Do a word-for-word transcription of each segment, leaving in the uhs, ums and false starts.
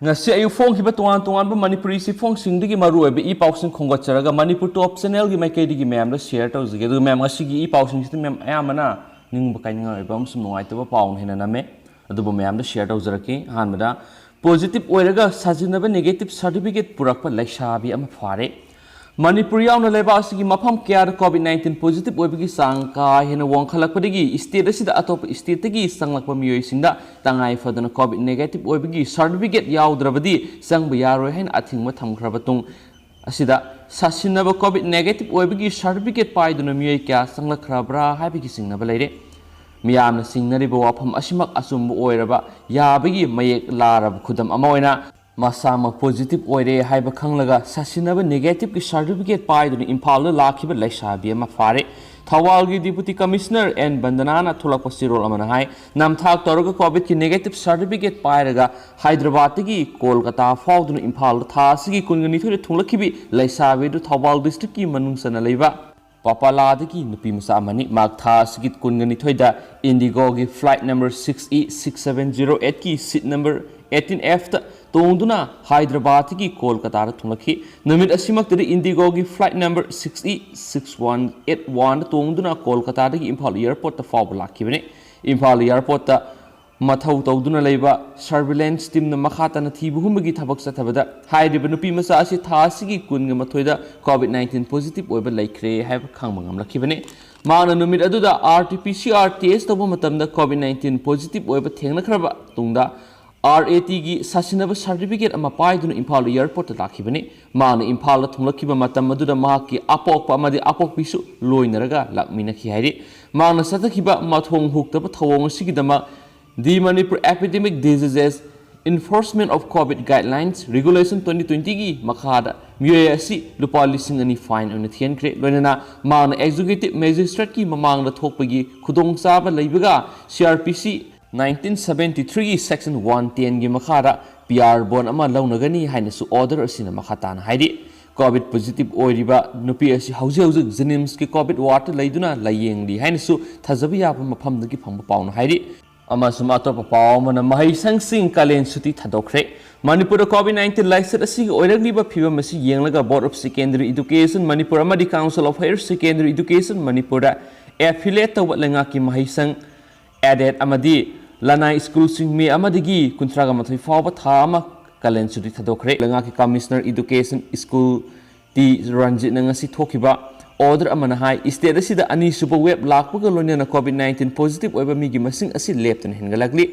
ꯉꯁꯤ ꯑꯌꯨꯛ ꯐꯣꯡꯈꯤꯕ ꯇꯣꯉꯥꯟ ꯇꯣꯉꯥꯟꯕ ꯃꯅꯤꯄꯨꯔꯤ ꯆꯦꯐꯣꯡꯁꯤꯡꯗꯒꯤ ꯃꯔꯨꯑꯣꯏꯕ ꯏ ꯄꯥꯎꯁꯤꯡ ꯈꯣꯝꯒꯠꯆꯔꯒ ꯃꯅꯤꯄꯨꯔ ꯇꯣꯞ ꯆꯦꯅꯦꯜꯒꯤ ꯃꯥꯏꯀꯩꯗꯒꯤ ꯃꯌꯥꯝꯗ ꯁꯤꯌꯔ ꯇꯧꯖꯒꯦ꯫ ꯑꯗꯨꯒ ꯃꯌꯥꯝ, ꯉꯁꯤꯒꯤ ꯏ ꯄꯥꯎꯁꯤꯡꯁꯤꯗ ꯃꯌꯥꯝ ꯑꯌꯥꯝꯕꯅ ꯅꯤꯡꯕ ꯀꯥꯏꯅꯤꯡꯉꯥꯏ ꯑꯣꯏꯕ ꯑꯃꯁꯨꯡ ꯅꯨꯡꯉꯥꯏꯇꯕ ꯄꯥꯎꯅ ꯍꯦꯟꯅ ꯅꯝꯃꯦ꯫ ꯑꯗꯨꯕꯨ ꯃꯌꯥꯝꯗ ꯁꯤꯌꯔ ꯇꯧꯖꯔꯛꯀꯦ꯫ ꯑꯍꯥꯟꯕꯗ, ꯄꯣꯖꯤꯇꯤꯚ ꯑꯣꯏꯔꯒ ꯁꯥꯖꯤꯟꯅꯕ ꯅꯦꯒꯦꯇꯤꯚ ꯁꯥꯔꯇꯤꯐꯤꯀꯦꯠ ꯄꯨꯔꯛꯄ ꯂꯩꯁꯥꯕꯤ ꯑꯃ ꯐꯥꯔꯦ꯫ ꯃꯅꯤꯄꯨꯔ ꯌꯥꯎꯅ ꯂꯩꯕꯥꯛ ꯑꯁꯤꯒꯤ ꯃꯐꯝ ꯀꯌꯥꯗ ꯀꯣꯚꯤꯗ ꯅꯥꯏꯟꯇꯤꯟ ꯄꯣꯖꯤꯇꯤꯚ ꯑꯣꯏꯕꯒꯤ ꯆꯥꯡ ꯀꯥ ꯍꯦꯟꯅ ꯋꯥꯡꯈꯠꯂꯛꯄꯗꯒꯤ ꯁ꯭ꯇꯦꯠ ꯑꯁꯤꯗ ꯑꯇꯣꯞꯄ ꯁ꯭ꯇꯦꯠꯇꯒꯤ ꯆꯪꯂꯛꯄ ꯃꯤꯑꯣꯏꯁꯤꯡꯗ ꯇꯉꯥꯏ ꯐꯗꯅ ꯀꯣꯚꯤꯗ ꯅꯦꯒꯦꯇꯤꯚ ꯑꯣꯏꯕꯒꯤ ꯁꯥꯔꯇꯤꯐꯤꯀꯦꯠ ꯌꯥꯎꯗ꯭ꯔꯕꯗꯤ ꯆꯪꯕ ꯌꯥꯔꯣꯏ ꯍꯥꯏꯅ ꯑꯊꯤꯡꯕ ꯊꯝꯈ꯭ꯔꯕ ꯇꯨꯡ ꯑꯁꯤꯗ, ꯁꯥꯁꯤꯟꯅꯕ ꯀꯣꯚꯤꯗ ꯅꯦꯒꯦꯇꯤꯚ ꯑꯣꯏꯕꯒꯤ ꯁꯥꯔꯇꯤꯐꯤꯀꯦꯠ ꯄꯥꯏꯗꯨꯅ ꯃꯤꯑꯣꯏ ꯀꯌꯥ ꯆꯪꯂꯛꯈ꯭ꯔꯕ꯭ꯔꯥ ꯍꯥꯏꯕꯒꯤ ꯆꯤꯡꯅꯕ ꯂꯩꯔꯦ꯫ ꯃꯤꯌꯥꯝꯅ ꯆꯤꯡꯅꯔꯤꯕ ꯋꯥꯐꯝ ꯑꯁꯤꯃꯛ ꯑꯆꯨꯝꯕ ꯑꯣꯏꯔꯕ ꯌꯥꯕꯒꯤ ꯃꯌꯦꯛ ꯂꯥꯔꯕ ꯈꯨꯗꯝ ꯑꯃ ꯑꯣꯏꯅ, ꯃꯁꯥꯃꯛ ꯄꯣꯖꯤꯇꯤꯚ ꯑꯣꯏꯔꯦ ꯍꯥꯏꯕ ꯈꯪꯂꯒ ꯁꯥꯁꯤꯟꯅꯕ ꯅꯦꯒꯦꯇꯤꯚꯀꯤ ꯁꯥꯔꯇꯤꯐꯤꯀꯦꯠ ꯄꯥꯏꯗꯨꯅ ꯏꯝꯐꯥꯜꯗ ꯂꯥꯛꯈꯤꯕ ꯂꯩꯁꯥꯕꯤ ꯑꯃ ꯐꯥꯔꯦ꯫ ꯊꯧꯕꯥꯜꯒꯤ ꯗꯤꯄꯨꯇꯤ ꯀꯃꯤꯁꯅꯔ ꯑꯦꯟ ꯕꯟꯗꯅꯥꯅ ꯊꯣꯛꯂꯛꯄ ꯆꯦꯔꯣꯜ ꯑꯃꯅ ꯍꯥꯏ, ꯅꯝꯊꯥꯛ ꯇꯧꯔꯒ ꯀꯣꯚꯤꯗꯀꯤ ꯅꯦꯒꯦꯇꯤꯚ ꯁꯥꯔꯇꯤꯐꯤꯀꯦꯠ ꯄꯥꯏꯔꯒ ꯍꯥꯏꯗ꯭ꯔꯕꯥꯗꯇꯒꯤ ꯀꯣꯜꯀꯇꯥ ꯐꯥꯎꯗꯨꯅ ꯏꯝꯐꯥꯜꯗ ꯊꯥ ꯑꯁꯤꯒꯤ ꯀꯨꯟꯒ ꯅꯤꯊꯣꯏꯗ ꯊꯨꯡꯂꯛꯈꯤꯕꯤ ꯂꯩꯁꯥꯕꯤ ꯑꯗꯨ ꯊꯧꯕꯥꯜ ꯗꯤꯁꯇ꯭ꯔꯤꯛꯀꯤ ꯃꯅꯨꯡ ꯆꯟꯅ ꯂꯩꯕ ꯄꯥꯄꯥꯂꯥꯗꯒꯤ ꯅꯨꯄꯤ ꯃꯆꯥ ꯑꯃꯅꯤ꯫ ꯃꯍꯥꯛ ꯊꯥ ꯑꯁꯤꯒꯤ ꯀꯨꯟꯒ ꯅꯤꯊꯣꯏꯗ ꯏꯟꯗꯤꯒꯣꯒꯤ flight number six E six seven zero eight ꯀꯤ seat number eighteen F ꯇ ꯇꯣꯡꯗꯨꯅ ꯍꯥꯏꯗ꯭ꯔꯕꯥꯗꯇꯒꯤ ꯀꯣꯜꯀꯇꯥꯗ ꯊꯨꯡꯂꯛꯈꯤ꯫ ꯅꯨꯃꯤꯠ ꯑꯁꯤꯃꯛꯇꯗ ꯏꯟꯗꯤꯒꯣꯒꯤ flight number six E six one eight one ꯇꯣꯡꯗꯨꯅ ꯀꯣꯜꯀꯇꯥꯗꯒꯤ ꯏꯝꯐꯥꯜ airport ꯇ ꯐꯥꯎꯕ ꯂꯥꯛꯈꯤꯕꯅꯤ꯫ ꯏꯝꯐꯥꯜ airport ꯇ ꯃꯊꯧ ꯇꯧꯗꯨꯅ ꯂꯩꯕ surveillance team ꯅ ꯃꯈꯥ ꯇꯥꯅ ꯊꯤꯕ ꯍꯨꯝꯕꯒꯤ ꯊꯕꯛ ꯆꯠꯊꯕꯗ ꯍꯥꯏꯔꯤꯕ ꯅꯨꯄꯤ ꯃꯆꯥ ꯑꯁꯤ ꯊꯥ ꯑꯁꯤꯒꯤ ꯀꯨꯟꯒ ꯃꯥꯊꯣꯏꯗ ꯀꯣꯚꯤꯗ ꯅꯥꯏꯟꯇꯤꯟ ꯄꯣꯖꯤꯇꯤꯚ ꯑꯣꯏꯕ ꯂꯩꯈ꯭ꯔꯦ ꯍꯥꯏꯕ ꯈꯪꯕ ꯉꯝꯂꯛꯈꯤꯕꯅꯤ꯫ ꯃꯍꯥꯛꯅ ꯅꯨꯃꯤꯠ ꯑꯗꯨꯗ R T P C R test ꯇꯧꯕ ꯃꯇꯝꯗ ꯀꯣꯚꯤꯗ ꯅꯥꯏꯟꯇꯤꯟ ꯄꯣꯖꯤꯇꯤꯚ ꯑꯣꯏꯕ ꯊꯦꯡꯅꯈ꯭ꯔꯕ ꯇꯨꯡꯗ, R A T ꯒꯤ ꯁꯥꯁꯤꯟꯅꯕ ꯁꯥꯔꯇꯤꯐꯤꯀꯦꯠ ꯑꯃ ꯄꯥꯏꯗꯨꯅ ꯏꯝꯐꯥꯜ airport ꯇ ꯂꯥꯛꯈꯤꯕꯅꯤ꯫ ꯃꯍꯥꯛꯅ ꯏꯝꯐꯥꯜꯗ ꯊꯨꯡꯂꯛꯈꯤꯕ ꯃꯇꯝ ꯑꯗꯨꯗ ꯃꯍꯥꯛꯀꯤ ꯑꯄꯣꯛꯄ ꯑꯃꯗꯤ ꯑꯄꯣꯛꯄꯤꯁꯨ ꯂꯣꯏꯅꯔꯒ ꯂꯥꯛꯃꯤꯟꯅꯈꯤ ꯍꯥꯏꯔꯤ꯫ ꯃꯍꯥꯛꯅ ꯆꯠꯊꯈꯤꯕ ꯃꯊꯣꯡ ꯍꯨꯛꯇꯕ ꯊꯧꯑꯣꯡ ꯑꯁꯤꯒꯤꯗꯃꯛ The Manipur Epidemic Diseases Enforcement of COVID Guidelines Regulation twenty twenty ꯒꯤ ꯃꯈꯥꯗ ꯃꯤꯑꯣꯏ ꯑꯁꯤ ꯂꯨꯄꯥ ꯂꯤꯁꯤꯡ ꯑꯅꯤ fine ꯑꯣꯏꯅ ꯊꯤꯍꯟꯈ꯭ꯔꯦ꯫ ꯂꯣꯏꯅꯅ ꯃꯍꯥꯛꯅ executive magistrate ꯀꯤ ꯃꯃꯥꯡꯗ ꯊꯣꯛꯄꯒꯤ ꯈꯨꯗꯣꯡꯆꯥꯕ ꯂꯩꯕꯒ C R P C nineteen seventy three ꯒꯤ section one ten ꯒꯤ ꯃꯈꯥꯗ P R bond ꯑꯃ ꯂꯧꯅꯒꯅꯤ ꯍꯥꯏꯅꯁꯨ order ꯑꯁꯤꯅ ꯃꯈꯥ ꯇꯥꯅ ꯍꯥꯏꯔꯤ꯫ ꯀꯣꯚꯤꯗ ꯄꯣꯖꯤꯇꯤꯚ ꯑꯣꯏꯔꯤꯕ ꯅꯨꯄꯤ ꯑꯁꯤ ꯍꯧꯖꯤꯛ ꯍꯧꯖꯤꯛ JNIMS ꯀꯤ ꯀꯣꯚꯤꯗ ward ꯇ ꯂꯩꯗꯨꯅ ꯂꯥꯌꯦꯡꯂꯤ ꯍꯥꯏꯅꯁꯨ ꯊꯥꯖꯕ ꯌꯥꯕ ꯃꯐꯝꯗꯒꯤ ꯐꯪꯕ ꯄꯥꯎꯅ ꯍꯥꯏꯔꯤ꯫ ꯑꯃꯁꯨꯡ ꯑꯇꯣꯞꯄ ꯄꯥꯎ ꯑꯃꯅ, ꯃꯍꯩꯁꯪꯁꯤꯡ ꯀꯥꯂꯦꯟ ꯁꯨꯇꯤ ꯊꯥꯗꯣꯛꯈ꯭ꯔꯦ꯫ ꯃꯅꯤꯄꯨꯔꯗ COVID nineteen ꯂꯥꯏꯆꯠ ꯑꯁꯤꯒꯤ ꯑꯣꯏꯔꯛꯂꯤꯕ ꯐꯤꯕꯝ ꯑꯁꯤ ꯌꯦꯡꯂꯒ Board of Secondary Education Manipur ꯑꯃꯗꯤ Council of Higher Secondary Education ꯃꯅꯤꯄꯨꯔꯗ affiliate ꯇꯧꯕ ꯂꯩꯉꯥꯛꯀꯤ ꯃꯍꯩꯁꯪ, aided ꯑꯃꯗꯤ ꯂꯅꯥꯏ ꯁ꯭ꯀꯨꯜꯁꯤꯡ ꯃꯦ ꯑꯃꯗꯒꯤ ꯀꯨꯟꯊ꯭ꯔꯥꯒ ꯃꯥꯊꯣꯏ ꯐꯥꯎꯕ ꯊꯥ ꯑꯃ ꯀꯥꯂꯦꯟ ꯁꯨꯇꯤ ꯊꯥꯗꯣꯛꯈ꯭ꯔꯦ꯫ ꯂꯩꯉꯥꯛꯀꯤ Commissioner Education ꯁ꯭ꯀꯨꯜ ꯇꯤ ꯔꯟꯖꯤꯠꯅ ꯉꯁꯤ ꯊꯣꯛꯈꯤꯕ order ꯑꯃꯅ ꯍꯥꯏ, state ꯑꯁꯤꯗ ꯑꯅꯤꯁꯨꯕ wave ꯂꯥꯛꯄꯒ ꯂꯣꯏꯅꯅ COVID nineteen positive ꯑꯣꯏꯕ ꯃꯤꯒꯤ ꯃꯁꯤꯡ ꯑꯁꯤ ꯂꯦꯞꯇꯅ ꯍꯦꯟꯒꯠꯂꯛꯂꯤ꯫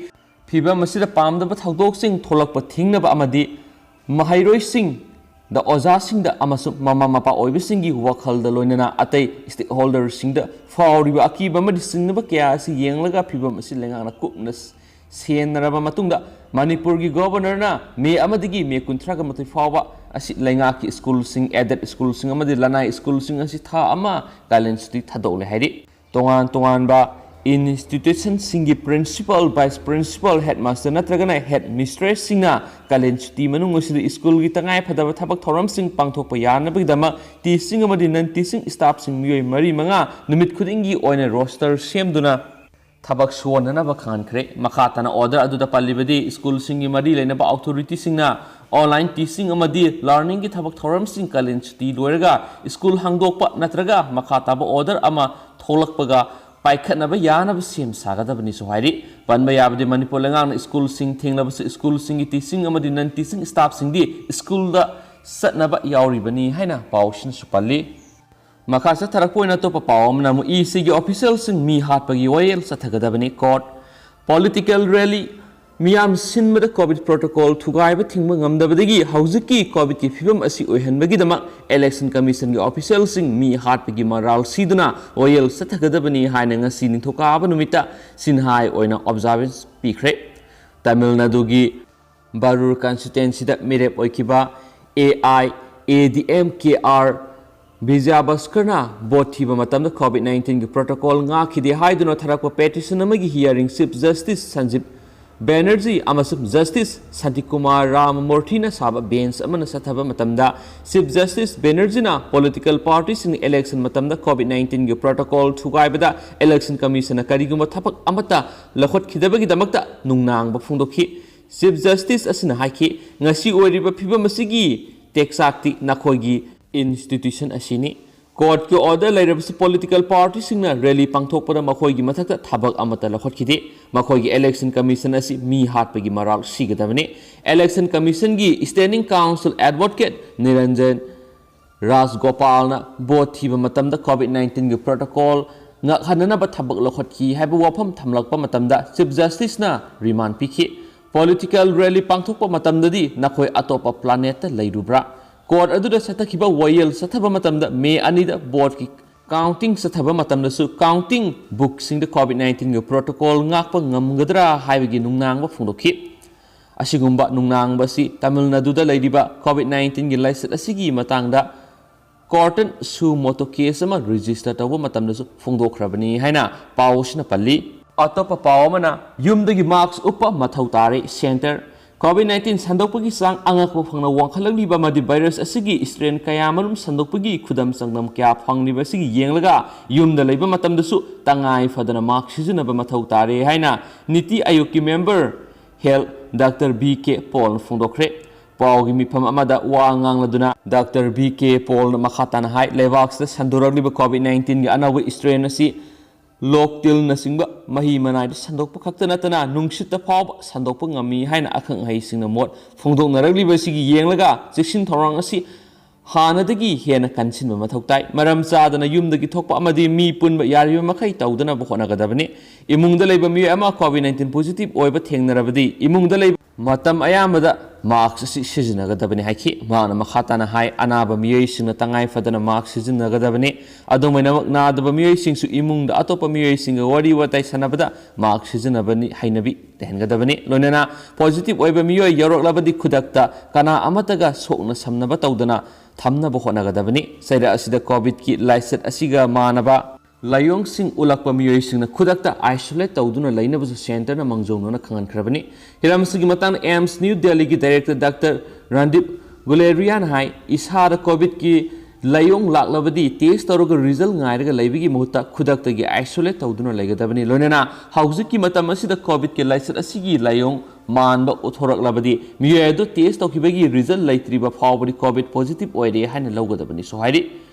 ꯐꯤꯚꯝ ꯑꯁꯤꯗ ꯄꯥꯝꯗꯕ ꯊꯧꯗꯣꯛꯁꯤꯡ ꯊꯣꯛꯂꯛꯄ ꯊꯤꯡꯅꯕ ꯑꯃꯗꯤ ꯃꯍꯩꯔꯣꯏꯁꯤꯡꯗ, ꯑꯣꯖꯥꯁꯤꯡꯗ ꯑꯃꯁꯨꯡ ꯃꯃꯥ ꯃꯄꯥ ꯑꯣꯏꯕꯁꯤꯡꯒꯤ ꯋꯥꯈꯜꯗ ꯂꯣꯏꯅꯅ ꯑꯇꯩ stakeholderꯁꯤꯡꯗ ꯐꯥꯎꯔꯤꯕ ꯑꯀꯤꯕ ꯑꯃꯗꯤ ꯆꯤꯡꯅꯕ ꯀꯌꯥ ꯑꯁꯤ ꯌꯦꯡꯂꯒ ꯐꯤꯚꯝ ꯑꯁꯤ ꯂꯩꯉꯥꯛꯅ ꯀꯨꯞꯅ ꯁꯦꯟꯅꯔꯕ ꯃꯇꯨꯡꯗ, ꯃꯅꯤꯄꯨꯔꯒꯤ Governorꯅ ꯃꯦ ꯑꯃꯗꯒꯤ ꯃꯦ ꯀꯨꯟꯊ꯭ꯔꯥꯒ ꯃꯥꯊꯣꯏ ꯐꯥꯎꯕ ꯑꯁꯤ ꯂꯩꯉꯥꯛꯀꯤ ꯁ꯭ꯀꯨꯜꯁꯤꯡ, aided ꯁ꯭ꯀꯨꯜꯁꯤꯡ ꯑꯃꯗꯤ ꯂꯅꯥꯏ ꯁ꯭ꯀꯨꯜꯁꯤꯡ ꯑꯁꯤ ꯊꯥ ꯑꯃ ꯀꯥꯂꯦꯟ ꯁꯨꯇꯤ ꯊꯥꯗꯣꯛꯂꯦ ꯍꯥꯏꯔꯤ꯫ ꯇꯣꯉꯥꯟ ꯇꯣꯉꯥꯟꯕ institutionꯁꯤꯡꯒꯤ principal, vice principal, headmaster ꯅꯠꯇ꯭ꯔꯒꯅ headmistressꯁꯤꯡꯅ ꯀꯥꯂꯦꯟ ꯁꯨꯇꯤ ꯃꯅꯨꯡ ꯑꯁꯤꯗ ꯁ꯭ꯀꯨꯜꯒꯤ ꯇꯉꯥꯏ ꯐꯗꯕ ꯊꯕꯛ ꯊꯧꯔꯝꯁꯤꯡ ꯄꯥꯡꯊꯣꯛꯄ ꯌꯥꯅꯕꯒꯤꯗꯃꯛ teaching ꯑꯃꯗꯤ non teaching staffꯁꯤꯡ ꯃꯤꯑꯣꯏ ꯃꯔꯤ ꯃꯉꯥ ꯅꯨꯃꯤꯠ ꯈꯨꯗꯤꯡꯒꯤ ꯑꯣꯏꯅ roster ꯁꯦꯝꯗꯨꯅ ꯊꯕꯛ ꯁꯨꯍꯟꯅꯅꯕ ꯈꯪꯍꯟꯈ꯭ꯔꯦ꯫ ꯃꯈꯥ ꯇꯥꯅ order ꯑꯗꯨꯗ ꯄꯜꯂꯤꯕꯗꯤ, ꯁ꯭ꯀꯨꯜꯁꯤꯡꯒꯤ ꯃꯔꯤ ꯂꯩꯅꯕ authorityꯁꯤꯡꯅ online teaching ꯑꯃꯗꯤ learningꯒꯤ ꯊꯕꯛ ꯊꯧꯔꯝꯁꯤꯡ ꯀꯥꯂꯦꯟ ꯁꯨꯇꯤ ꯂꯣꯏꯔꯒ ꯁ꯭ꯀꯨꯜ ꯍꯥꯡꯗꯣꯛꯄ ꯅꯠꯇ꯭ꯔꯒ ꯃꯈꯥ ꯇꯥꯕ order ꯑꯃ ꯊꯣꯛꯂꯛꯄꯒ ꯄꯥꯏꯈꯠꯅꯕ ꯌꯥꯅꯕ ꯁꯦꯝ ꯁꯥꯒꯗꯕꯅꯤꯁꯨ ꯍꯥꯏꯔꯤ꯫ ꯄꯟꯕ ꯌꯥꯕꯗꯤ, ꯃꯅꯤꯄꯨꯔ ꯂꯩꯉꯥꯛꯅ ꯁ꯭ꯀꯨꯜꯁꯤꯡ ꯊꯤꯡꯂꯕꯁꯨ, ꯁ꯭ꯀꯨꯜꯁꯤꯡꯒꯤ teaching ꯑꯃꯗꯤ non teaching staffꯁꯤꯡꯗꯤ ꯁ꯭ꯀꯨꯜꯗ ꯆꯠꯅꯕ ꯌꯥꯎꯔꯤꯕꯅꯤ ꯍꯥꯏꯅ ꯄꯥꯎꯁꯤꯅꯁꯨ ꯄꯜꯂꯤ꯫ ꯃꯈꯥ ꯆꯠꯊꯔꯛꯄ ꯑꯣꯏꯅ ꯑꯇꯣꯞꯄ ꯄꯥꯎ ꯑꯃꯅ ꯑꯃꯨꯛ ECꯒꯤ officialꯁꯤꯡ ꯃꯤ ꯍꯥꯠꯄꯒꯤ ꯋꯥꯌꯦꯜ ꯆꯠꯊꯒꯗꯕꯅꯤ꯫ Court, political rally, ꯃꯤꯌꯥꯝ ꯁꯤꯟꯕꯗ COVID protocol ꯊꯨꯒꯥꯏꯕ ꯊꯤꯡꯕ ꯉꯝꯗꯕꯗꯒꯤ ꯍꯧꯖꯤꯛꯀꯤ COVIDꯀꯤ ꯐꯤꯕꯝ ꯑꯁꯤ ꯑꯣꯏꯍꯟꯕꯒꯤꯗꯃꯛ Election Commissionꯒꯤ officialꯁꯤꯡ ꯃꯤ ꯍꯥꯠꯄꯒꯤ ꯃꯔꯥꯜ ꯁꯤꯗꯨꯅ ꯋꯥꯌꯦꯜ ꯆꯠꯊꯒꯗꯕꯅꯤ ꯍꯥꯏꯅ ꯉꯁꯤ ꯅꯤꯡꯊꯧꯀꯥꯕ ꯅꯨꯃꯤꯠꯇ ꯁꯤꯟꯍꯥꯏ ꯑꯣꯏꯅ observance ꯄꯤꯈ꯭ꯔꯦ꯫ ꯇꯥꯃꯤꯜ ꯅꯥꯗꯨꯒꯤ ꯕꯔꯨꯔ constituencyꯗ ꯃꯤꯔꯦꯞ ꯑꯣꯏꯈꯤꯕ AIADMKR ꯕꯤꯖꯌꯕꯁꯀꯔꯅ vote ꯊꯤꯕ ꯃꯇꯝꯗ COVID nineteenꯒꯤ protocol ꯉꯥꯛꯈꯤꯗꯦ ꯍꯥꯏꯗꯨꯅ ꯊꯥꯔꯛꯄ petition ꯑꯃꯒꯤ hearing Chief Justice ꯁꯟꯖꯤꯞ ꯕꯦꯅꯔꯖꯤ ꯑꯃꯁꯨꯡ ꯖꯁꯇꯤꯁ ꯁꯥꯟꯇꯤꯀꯨꯃꯥꯔ ꯔꯥꯃꯃꯨꯔꯊꯤꯅ ꯁꯥꯕ ꯕꯦꯟꯆ ꯑꯃꯅ ꯆꯠꯊꯕ ꯃꯇꯝꯗ, ꯆꯤꯐ ꯖꯁꯇꯤꯁ ꯕꯦꯅꯔꯖꯤꯅ ꯄꯣꯂꯤꯇꯤꯀꯦꯜ ꯄꯥꯔꯇꯤꯁꯤꯡꯅ ꯏꯂꯦꯛꯁꯟ ꯃꯇꯝꯗ ꯀꯣꯚꯤꯗ ꯅꯥꯏꯟꯇꯤꯟꯒꯤ ꯄ꯭ꯔꯣꯇꯣꯀꯣꯜ ꯊꯨꯒꯥꯏꯕꯗ ꯏꯂꯦꯛꯁꯟ ꯀꯃꯤꯁꯟꯅ ꯀꯔꯤꯒꯨꯝꯕ ꯊꯕꯛ ꯑꯃꯠꯇ ꯂꯧꯈꯠꯈꯤꯗꯕꯒꯤꯗꯃꯛꯇ ꯅꯨꯡꯅꯥꯡꯕ ꯐꯣꯡꯗꯣꯛꯈꯤ꯫ ꯆꯤꯐ ꯖꯁꯇꯤꯁ ꯑꯁꯤꯅ ꯍꯥꯏꯈꯤ, "ꯉꯁꯤ ꯑꯣꯏꯔꯤꯕ ꯐꯤꯕꯝ ꯑꯁꯤꯒꯤ ꯇꯦꯛꯆꯥꯛꯇꯤ ꯅꯈꯣꯏꯒꯤ ꯏꯟꯁꯇꯤꯇ꯭ꯌꯨꯁꯟ ꯑꯁꯤꯅꯤ꯫ ꯀꯣꯔꯠꯀꯤ ꯑꯣꯔꯗꯔ ꯂꯩꯔꯕꯁꯨ ꯄꯣꯂꯤꯇꯤꯀꯦꯜ ꯄꯥꯔꯇꯤꯁꯤꯡꯅ ꯔꯦꯂꯤ ꯄꯥꯡꯊꯣꯛꯄꯗ ꯃꯈꯣꯏꯒꯤ ꯃꯊꯛꯇ ꯊꯕꯛ ꯑꯃꯠꯇ ꯂꯧꯈꯠꯈꯤꯗꯦ꯫ ꯃꯈꯣꯏꯒꯤ ꯏꯂꯦꯛꯁꯟ ꯀꯃꯤꯁꯟ ꯑꯁꯤ ꯃꯤ ꯍꯥꯠꯄꯒꯤ ꯃꯔꯥꯜ ꯁꯤꯒꯗꯕꯅꯤ"꯫ ꯏꯂꯦꯛꯁꯟ ꯀꯃꯤꯁꯟꯒꯤ ꯁ꯭ꯇꯦꯟꯗꯤꯡ ꯀꯥꯎꯟꯁꯤꯜ ꯑꯦꯗꯚꯣꯀꯦꯠ ꯅꯤꯔꯟꯖꯟ ꯔꯥꯖꯒꯣꯄꯥꯜꯅ ꯚꯣꯠ ꯊꯤꯕ ꯃꯇꯝꯗ ꯀꯣꯚꯤꯗ ꯅꯥꯏꯟꯇꯤꯟꯒꯤ ꯄ꯭ꯔꯣꯇꯣꯀꯣꯜ ꯉꯥꯛꯍꯟꯅꯅꯕ ꯊꯕꯛ ꯂꯧꯈꯠꯈꯤ ꯍꯥꯏꯕ ꯋꯥꯐꯝ ꯊꯝꯂꯛꯄ ꯃꯇꯝꯗ ꯆꯤꯐ ꯖꯁꯇꯤꯁꯅ ꯔꯤꯃꯥꯟ ꯄꯤꯈꯤ꯫ "ꯄꯣꯂꯤꯇꯤꯀꯦꯜ ꯔꯦꯂꯤ ꯄꯥꯡꯊꯣꯛꯄ ꯃꯇꯝꯗꯗꯤ ꯅꯈꯣꯏ ꯑꯇꯣꯞꯄ ꯄ꯭ꯂꯥꯅꯦꯠꯇ ꯂꯩꯔꯨꯕ꯭ꯔꯥ? ꯀꯣꯔꯠ ꯑꯗꯨꯗ ꯆꯠꯊꯈꯤꯕ ꯋꯥꯌꯦꯜ ꯆꯠꯊꯕ ꯃꯇꯝꯗ ꯃꯦ ꯑꯅꯤꯗ ꯚꯣꯠꯀꯤ ꯀꯥꯎꯟꯇꯤꯡ ꯆꯠꯊꯕ ꯃꯇꯝꯗꯁꯨ ꯀꯥꯎꯟꯇꯤꯡ ꯕꯨꯛꯁꯤꯡꯗ ꯀꯣꯚꯤꯗ ꯅꯥꯏꯟꯇꯤꯟꯒꯤ ꯄ꯭ꯔꯣꯇꯣꯀꯣꯜ ꯉꯥꯛꯄ ꯉꯝꯒꯗ꯭ꯔꯥ ꯍꯥꯏꯕꯒꯤ ꯅꯨꯡꯅꯥꯡꯕ ꯐꯣꯡꯗꯣꯛꯈꯤ"꯫ ꯑꯁꯤꯒꯨꯝꯕ ꯅꯨꯡꯅꯥꯡꯕ ꯑꯁꯤ ꯇꯥꯃꯤꯜ ꯅꯥꯗꯨꯗ ꯂꯩꯔꯤꯕ ꯀꯣꯚꯤꯗ ꯅꯥꯏꯟꯇꯤꯟꯒꯤ ꯂꯥꯏꯆꯠ ꯑꯁꯤꯒꯤ ꯃꯇꯥꯡꯗ ꯀꯣꯔꯠꯇ ꯁꯨ ꯃꯣꯇꯣ ꯀꯦꯁ ꯑꯃ ꯔꯦꯖꯤꯁꯇꯔ ꯇꯧꯕ ꯃꯇꯝꯗꯁꯨ ꯐꯣꯡꯗꯣꯛꯈ꯭ꯔꯕꯅꯤ ꯍꯥꯏꯅ ꯄꯥꯎ ꯑꯁꯤꯅ ꯄꯜꯂꯤ꯫ ꯑꯇꯣꯞꯄ ꯄꯥꯎ ꯑꯃꯅ, ꯌꯨꯝꯗꯒꯤ ꯃꯥꯁꯛ ꯎꯞꯄ ꯃꯊꯧ ꯇꯥꯔꯦ꯫ ꯁꯦꯟꯇꯔ: ꯀꯣꯚꯤꯗ ꯅꯥꯏꯟꯇꯤꯟ ꯁꯟꯗꯣꯛꯄꯒꯤ ꯆꯥꯡ ꯑꯉꯛꯄ ꯐꯪꯅ ꯋꯥꯡꯈꯠꯂꯛꯂꯤꯕ ꯑꯃꯗꯤ ꯚꯥꯏꯔꯁ ꯑꯁꯤꯒꯤ ꯁ꯭ꯇ꯭ꯔꯦꯟ ꯀꯌꯥꯃꯔꯨꯝ ꯁꯟꯗꯣꯛꯄꯒꯤ ꯈꯨꯗꯝ ꯆꯥꯡꯗꯝ ꯀꯌꯥ ꯐꯪꯂꯤꯕ ꯑꯁꯤꯒꯤ ꯌꯦꯡꯂꯒ, ꯌꯨꯝꯗ ꯂꯩꯕ ꯃꯇꯝꯗꯁꯨ ꯇꯉꯥꯏ ꯐꯗꯅ ꯃꯥꯁꯛ ꯁꯤꯖꯤꯟꯅꯕ ꯃꯊꯧ ꯇꯥꯔꯦ ꯍꯥꯏꯅ ꯅꯤꯇꯤ ꯑꯥꯌꯣꯒꯀꯤ ꯃꯦꯝꯕꯔ ꯍꯦꯜꯊ ꯗꯥꯛꯇꯔ ꯕꯤ ꯀꯦ ꯄꯣꯜꯅ ꯐꯣꯡꯗꯣꯛꯈ꯭ꯔꯦ꯫ ꯄꯥꯎꯒꯤ ꯃꯤꯐꯝ ꯑꯃꯗ ꯋꯥ ꯉꯥꯡꯂꯗꯨꯅ ꯗꯥꯛꯇꯔ ꯕꯤ ꯀꯦ ꯄꯣꯜꯅ ꯃꯈꯥ ꯇꯥꯅ ꯍꯥꯏ, ꯂꯩꯕꯥꯛꯁꯤꯗ ꯁꯟꯗꯣꯔꯛꯂꯤꯕ ꯀꯣꯚꯤꯗ ꯅꯥꯏꯟꯇꯤꯟꯒꯤ ꯑꯅꯧꯕ ꯁ꯭ꯇ꯭ꯔꯦꯟ ꯑꯁꯤ ꯂꯣꯛ ꯇꯤꯜꯅꯆꯤꯡꯕ ꯃꯍꯤ ꯃꯅꯥꯏꯗ ꯁꯟꯗꯣꯛꯄ ꯈꯛꯇ ꯅꯠꯇꯅ ꯅꯨꯡꯁꯤꯠꯇ ꯐꯥꯎꯕ ꯁꯟꯗꯣꯛꯄ ꯉꯝꯃꯤ ꯍꯥꯏꯅ ꯑꯈꯪ ꯑꯍꯩꯁꯤꯡꯅ ꯃꯣꯠ ꯐꯣꯡꯗꯣꯛꯅꯔꯛꯂꯤꯕ ꯑꯁꯤꯒꯤ ꯌꯦꯡꯂꯒ ꯆꯦꯛꯁꯤꯟ ꯊꯧꯔꯥꯡ ꯑꯁꯤ ꯍꯥꯟꯅꯗꯒꯤ ꯍꯦꯟꯅ ꯀꯟꯁꯤꯟꯕ ꯃꯊꯧ ꯇꯥꯏ꯫ ꯃꯔꯝ ꯆꯥꯗꯅ ꯌꯨꯝꯗꯒꯤ ꯊꯣꯛꯄ ꯑꯃꯗꯤ ꯃꯤ ꯄꯨꯟꯕ ꯌꯥꯔꯤꯕ ꯃꯈꯩ ꯇꯧꯗꯅꯕ ꯍꯣꯠꯅꯒꯗꯕꯅꯤ꯫ ꯏꯃꯨꯡꯗ ꯂꯩꯕ ꯃꯤꯑꯣꯏ ꯑꯃ ꯀꯣꯚꯤꯗ ꯅꯥꯏꯟꯇꯤꯟ ꯄꯣꯖꯤꯇꯤꯚ ꯑꯣꯏꯕ ꯊꯦꯡꯅꯔꯕꯗꯤ ꯏꯃꯨꯡꯗ ꯂꯩꯕ ꯃꯇꯝ ꯑꯌꯥꯝꯕꯗ ꯃꯥꯁꯛ ꯑꯁꯤ ꯁꯤꯖꯤꯟꯅꯒꯗꯕꯅꯤ ꯍꯥꯏꯈꯤ꯫ ꯃꯍꯥꯛꯅ ꯃꯈꯥ ꯇꯥꯅ ꯍꯥꯏ, ꯑꯅꯥꯕ ꯃꯤꯑꯣꯏꯁꯤꯡꯅ ꯇꯉꯥꯏ ꯐꯗꯅ ꯃꯥꯁꯛ ꯁꯤꯖꯤꯟꯅꯒꯗꯕꯅꯤ꯫ ꯑꯗꯨꯝ ꯑꯣꯏꯅꯃꯛ, ꯅꯥꯗꯕ ꯃꯤꯑꯣꯏꯁꯤꯡꯁꯨ ꯏꯃꯨꯡꯗ ꯑꯇꯣꯞꯄ ꯃꯤꯑꯣꯏꯁꯤꯡꯒ ꯋꯥꯔꯤ ꯋꯥꯇꯥꯏ ꯁꯥꯟꯅꯕꯗ ꯃꯥꯁꯛ ꯁꯤꯖꯤꯟꯅꯕꯅꯤ ꯍꯩꯅꯕꯤ ꯂꯩꯍꯟꯒꯗꯕꯅꯤ꯫ ꯂꯣꯏꯅꯅ ꯄꯣꯖꯤꯇꯤꯚ ꯑꯣꯏꯕ ꯃꯤꯑꯣꯏ ꯌꯧꯔꯛꯂꯕꯗꯤ ꯈꯨꯗꯛꯇ ꯀꯅꯥ ꯑꯃꯠꯇꯒ ꯁꯣꯛꯅ ꯁꯝꯅꯕ ꯇꯧꯗꯅ ꯊꯝꯅꯕ ꯍꯣꯠꯅꯒꯗꯕꯅꯤ꯫ ꯆꯩꯔꯛ ꯑꯁꯤꯗ ꯀꯣꯚꯤꯗꯀꯤ ꯂꯥꯏꯆꯠ ꯑꯁꯤꯒ ꯃꯥꯟꯅꯕ ꯂꯥꯏꯑꯣꯡꯁꯤꯡ ꯎꯠꯂꯛꯄ ꯃꯤꯑꯣꯏꯁꯤꯡꯅ ꯈꯨꯗꯛꯇ isolate ꯇꯧꯗꯨꯅ ꯂꯩꯅꯕꯁꯨ centreꯅ ꯃꯥꯡꯖꯧꯅꯅ ꯈꯪꯍꯟꯈ꯭ꯔꯕꯅꯤ꯫ ꯍꯤꯔꯝ ꯑꯁꯤꯒꯤ ꯃꯇꯥꯡꯗ AIIMS New Delhiꯒꯤ director Doctor Randeep Guleriaꯅ ꯍꯥꯏ, ꯏꯁꯥꯗ COVIDꯀꯤ ꯂꯥꯏꯑꯣꯡ ꯂꯥꯛꯂꯕꯗꯤ test ꯇꯧꯔꯒ result ꯉꯥꯏꯔꯒ ꯂꯩꯕꯒꯤ ꯃꯍꯨꯠꯇ ꯈꯨꯗꯛꯇꯒꯤ isolate ꯇꯧꯗꯨꯅ ꯂꯩꯒꯗꯕꯅꯤ꯫ ꯂꯣꯏꯅꯅ ꯍꯧꯖꯤꯛꯀꯤ ꯃꯇꯝ ꯑꯁꯤꯗ COVIDꯀꯤ ꯂꯥꯏꯆꯠ ꯑꯁꯤꯒꯤ ꯂꯥꯏꯑꯣꯡ ꯃꯥꯟꯕ ꯎꯠꯊꯣꯔꯛꯂꯕꯗꯤ ꯃꯤꯑꯣꯏ ꯑꯗꯨ test ꯇꯧꯈꯤꯕꯒꯤ result ꯂꯩꯇ꯭ꯔꯤꯕ ꯐꯥꯎꯕꯗꯤ COVID positive ꯑꯣꯏꯔꯦ ꯍꯥꯏꯅ ꯂꯧꯒꯗꯕꯅꯤꯁꯨ ꯍꯥꯏꯔꯤ꯫